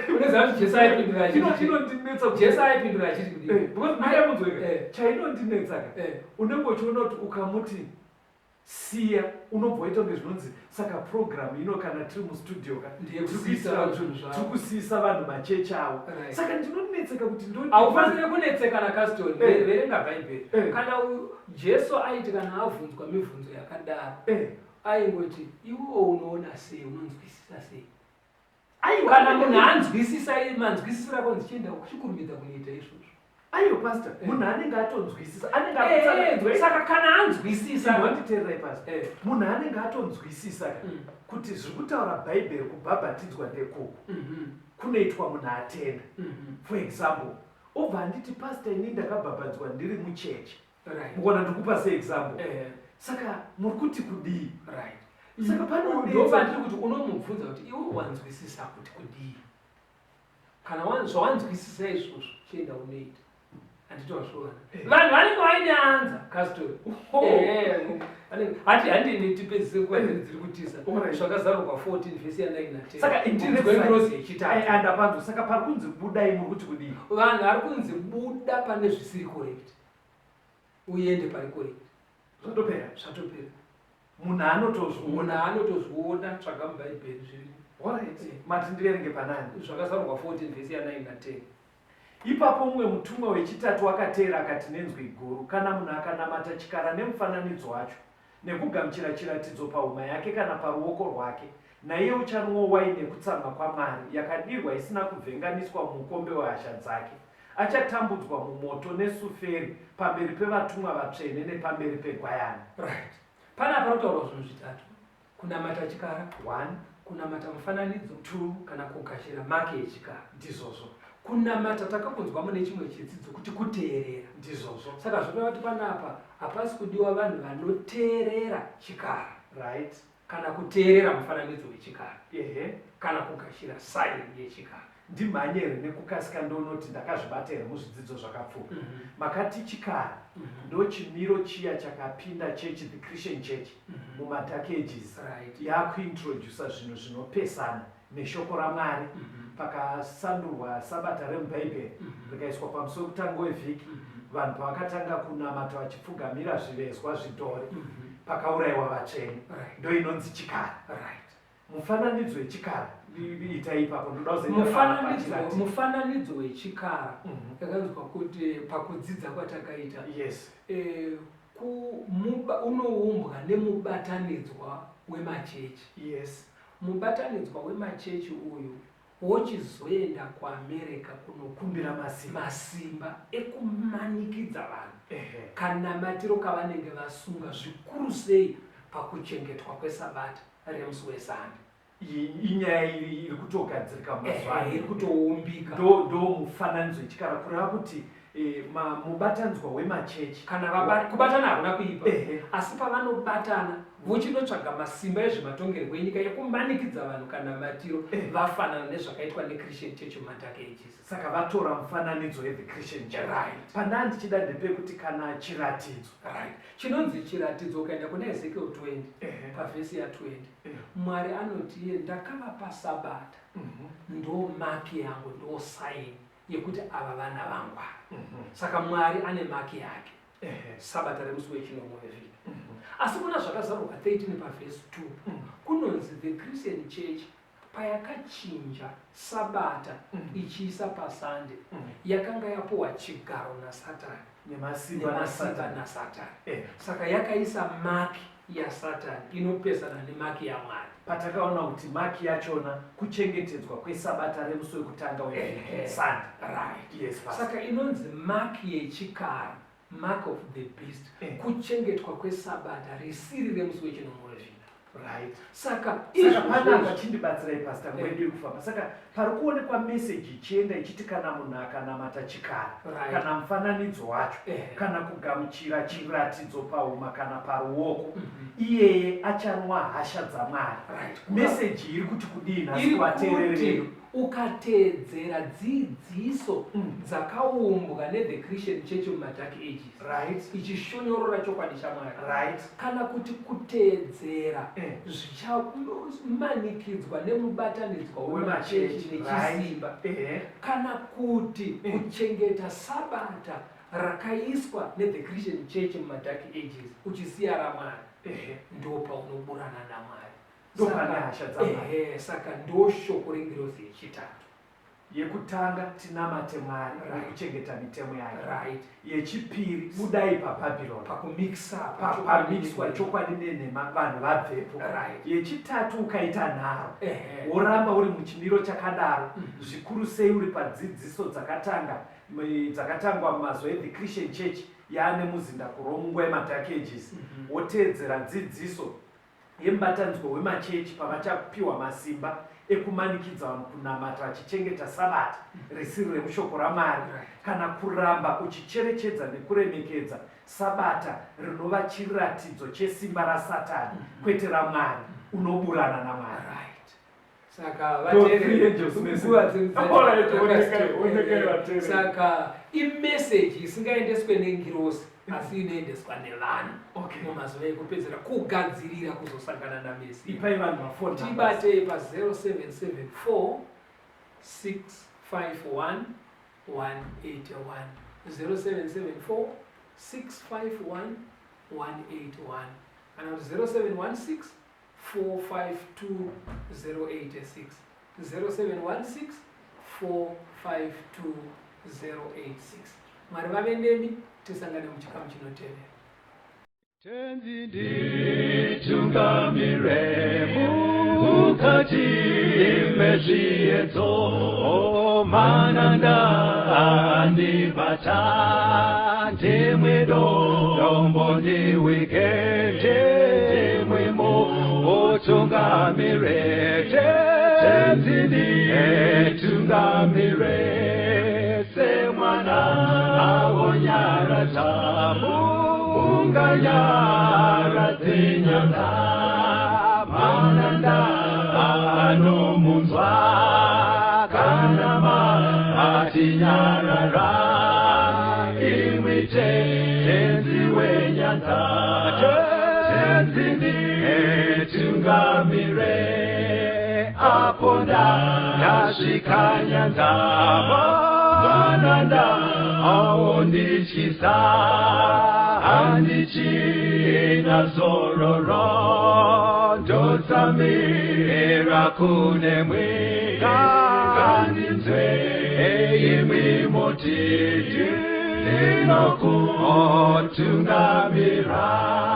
Unoziva kuti Jesu aipindura achiti Inondinetsa. Jesu aipindura achiti kudii? Because ndingamunzweka. Chainondinetsa ka, unenge uchiona kuti ukamuti siya, unobva waita kunge zvinonzi saka program ino kana tiri mustudio ka, Ndeyekusiisa tiri zvinhu zvavo. Tiri kusiyisa vanhu machechi avo. Saka ndinonetseka kuti Haufaniri kunetsekana, Caston. Verenga Bhaibheri. Kana Jesu aiti kana abvunzwa mibvunzo yakadaro, aingoti, "Iwewo unoona sei? Unonzwisisa sei?" Aiwa, Kana munhu anzwisisa, manzwisisiro ako, chienda uchikurumidza kunoita izvozvo. Aiwa pastor, munhu anenge atonzwisisa, anenge Saka kana anzwisisa Wanditeererai pastor. Munhu anenge atonzwisisa ka kuti zviri kutaura Bhaibheri kubhabhatidzwa ndekuku kunoitwa munhu atenda. For example, obva anditi, "Pastor, ini ndakabhabhadzwa ndiri muchechi." Mukuona, ndikupa seexample. Saka muri kuti kudii? Saka panonetsa. Ndopandiri kuti unomubvunza kuti, "Iwe wanzwisisa kuti kudii?" Kana zvawanzwisisa izvozvo, chienda unoita. Handiti wazviona? Vanhu vanenge vaine anza, Castor. Hati handini tipedzise, nguva dzedu dziri kutisa. Zvakazarurwa 14 vhesi ya9 na10. Saka Ngirozi yechitatu. Andapanzwa. Saka pari kunzi budai, muri kuti kudii? Vanhu vari kunzi buda pane zvisiri correct, uende pari correct. Zvatopera. Zvatopera. Munhu anotozviona. Munhu anotozviona. Tsvaga muBhaibheri, zvirimo. Alright. Mati ndiverenge panani? Zvakazarurwa 14 vhesi ya9 na10. Ipapo mumwe mutumwa wechitatu akateera akati nenzwi guru, "Kana munhu akanamata chikara nemufananidzo wacho, nekugamuchira chiratidzo pahuma yake kana paruoko rwake, naiye uchanwawo waini yekutsamwa kwaMwari, yakadirwa isina kuvhenganiswa mumukombe wehasha dzake. Achatambudzwa mumoto nesuferi pamberi pevatumwa vatsvene nepamberi peGwayana." Right, panapa panotaurwa zvinhu zvitatu: kunamata chikara, One. Kunamata mufananidzo, Two. Kana kugashira mark yechikara. Ndizvozvo. Kunamata takakunzwa mune chimwe chidzidzo kuti kuteerera. Ndizvozvo. Saka zvoreva kuti panapa hapasi kudiwa vanhu vanoteerera chikara kana kuteerera mufananidzo wechikara kana kugashira sign yechikara. Ndimhanye here nekukasika ndonoti ndakazvibata here muzvidzidzo zvakapfuura? Makati chikara ndo chimiro chiya chakapinda chechi, the Christian church, mumadark ages, yakuintrodusa zvinhu zvinopesana neshoko raMwari. Pakasandurwa sabata remuBhaibheri, rikaiswa pamusoro kutanga wevhiki, vanhu pavakatanga kunamata vachipfugamira zvivezwa, zvidhori, pakaurayiwa vatsvene. Ndo inonzi chikara. Mufananidzo wechikara, ita ipapo, ndoda kuzoenda pachiratidzo. Mufananidzo wechikara, takanzwa kuti pakudzidza kwatakaita, unoumbwa nemubatanidzwa. wemachechi. Yes. Mubatanidzwa wemachechi uyu wochizoenda kuAmerica kunokumbira masimba, masimba ekumanikidza vanhu kanamatiro kavanenge vasunga, zvikuru sei pakuchengetwa kwesabata remusi weSande. Inyaya iri kutogadzirika mazuva ano. Iri kutoumbika. Ndo mufananidzo wechikara, kureva kuti mubatanidzwa wemachechi kana kubatana hakuna kuipa, asi pavanobatana vochinotsvaga masimba ezvematongerwo enyika ekumanikidza vanhu kana matiro, vafanana nezvakaitwa neChristian Church mumaDark Ages. Saka vatora mufananidzo yethe Christian Church. Pana ndichida ndepekuti kana chiratidzo. Right. Chinonzi chiratidzo, ukaenda kuna Ezekiel 20 pavhesi ya20, Mwari anoti iye ndakavapa sabata, ndo mark yangu, ndo sign yekuti ava vana vangu. Saka Mwari ane mark yake, sabata remusi wechinomwe wevhiki. Asi kuna Zvakazarurwa 13 pavhesi 2 kunonzi the Christian Church payakachinja sabata ichiisa paSande, yakanga yapuwa chigaro naSatani nemasimba nemasimba naSatani. naSatani. Saka yakaisa mark yaSatani inopesana nemark yaMwari. Patakaona kuti mark yachona kuchengetedzwa kwesabata remusi wekutanga wevhiki, Sunday. Yes, Pastor. Saka inonzi mark yechikara, mark of the beast, kuchengetwa kwesabata risiri remusi wechinomwe wevhiki. Saka Saka izvozvo panapa chindibatsirai, Pastor, nguva yedu iri kufamba. Saka pari kuonekwa meseji ichienda ichiti kana munhu akanamata chikara kana mufananidzo wacho kana kugamuchira chiratidzo pahuma kana paruoko, iyeye achanwa hasha dzaMwari. Meseji iri kuti kudii nhasi Iri kuvateereri kuti vedu? ukateedzera dzidziso dzakaumbwa nethe Christian Church mumaDark Ages ichishonyorora chokwadi chaMwari kana kuti kuteedzera zvichamanikidzwa nemubatanidzwa wemachechi nechisimba kana kuti kuchengeta sabata rakaiswa nethe Christian Church mumaDark Ages uchisiya raMwari, ndo paunoburana naMwari. Ndopane hasha dzaMwari. Saka ndo shoko rengirozi yechitatu. Yekutanga, tinamate Mwari nekuchengeta mitemo yake. Yechipiri, budai paBhabhironi. Pakumixa. Pamixwa chokwadi nenhema, vanhu vabvepo. Yechitatu, ukaita nharo woramba uri muchimiro chakadaro, zvikuru sei uri padzidziso dzakatangwa mumazuva ethe Christian Church yaane muzinda kuRome munguva yemaDark Ages, woteedzera dzidziso yemubatanidzwa wemachechi pavachapiwa masimba ekumanikidza vanhu kunamata vachichengeta sabata risiri remushoko raMwari, kana kuramba uchicherechedza nekuremekedza sabata rinova chiratidzo chesimba raSatani kwete raMwari, unoburana naMwari. Saka Ndo three angels message. nguva dzedu Alright, onekai vateereri. Saka imeseji isingaendeswe nengirosi, asi inoendeswa nevanhu mumazuva ekupedzera kugadzirira kuzosangana naMesiya. Ipai vanhu mafoni numbers. Tibatei pa0774 651 181, 0774 651 181, kana kuti 0716 452 086, 0716 452 086. Mwari vave nemi, tisangane muchikamu chinotevera. Tenzi nditungamire mukati mezviedzo, mananda andibata, ndimwe dombo ndiwike, ndimwe mutungamire. Tenzi nditungamire semwana awonyaradza, unganyaradze nyanga, mananda anomunzwa kana matinyarara, imwi Tenzi wenyanza. Tenzi nditungamire apo ndasvika nyanza, mananda aondichisa, handichina zororo, ndotsamira kune mwe, ngandinzwe imwi motiti ndinokutungamira.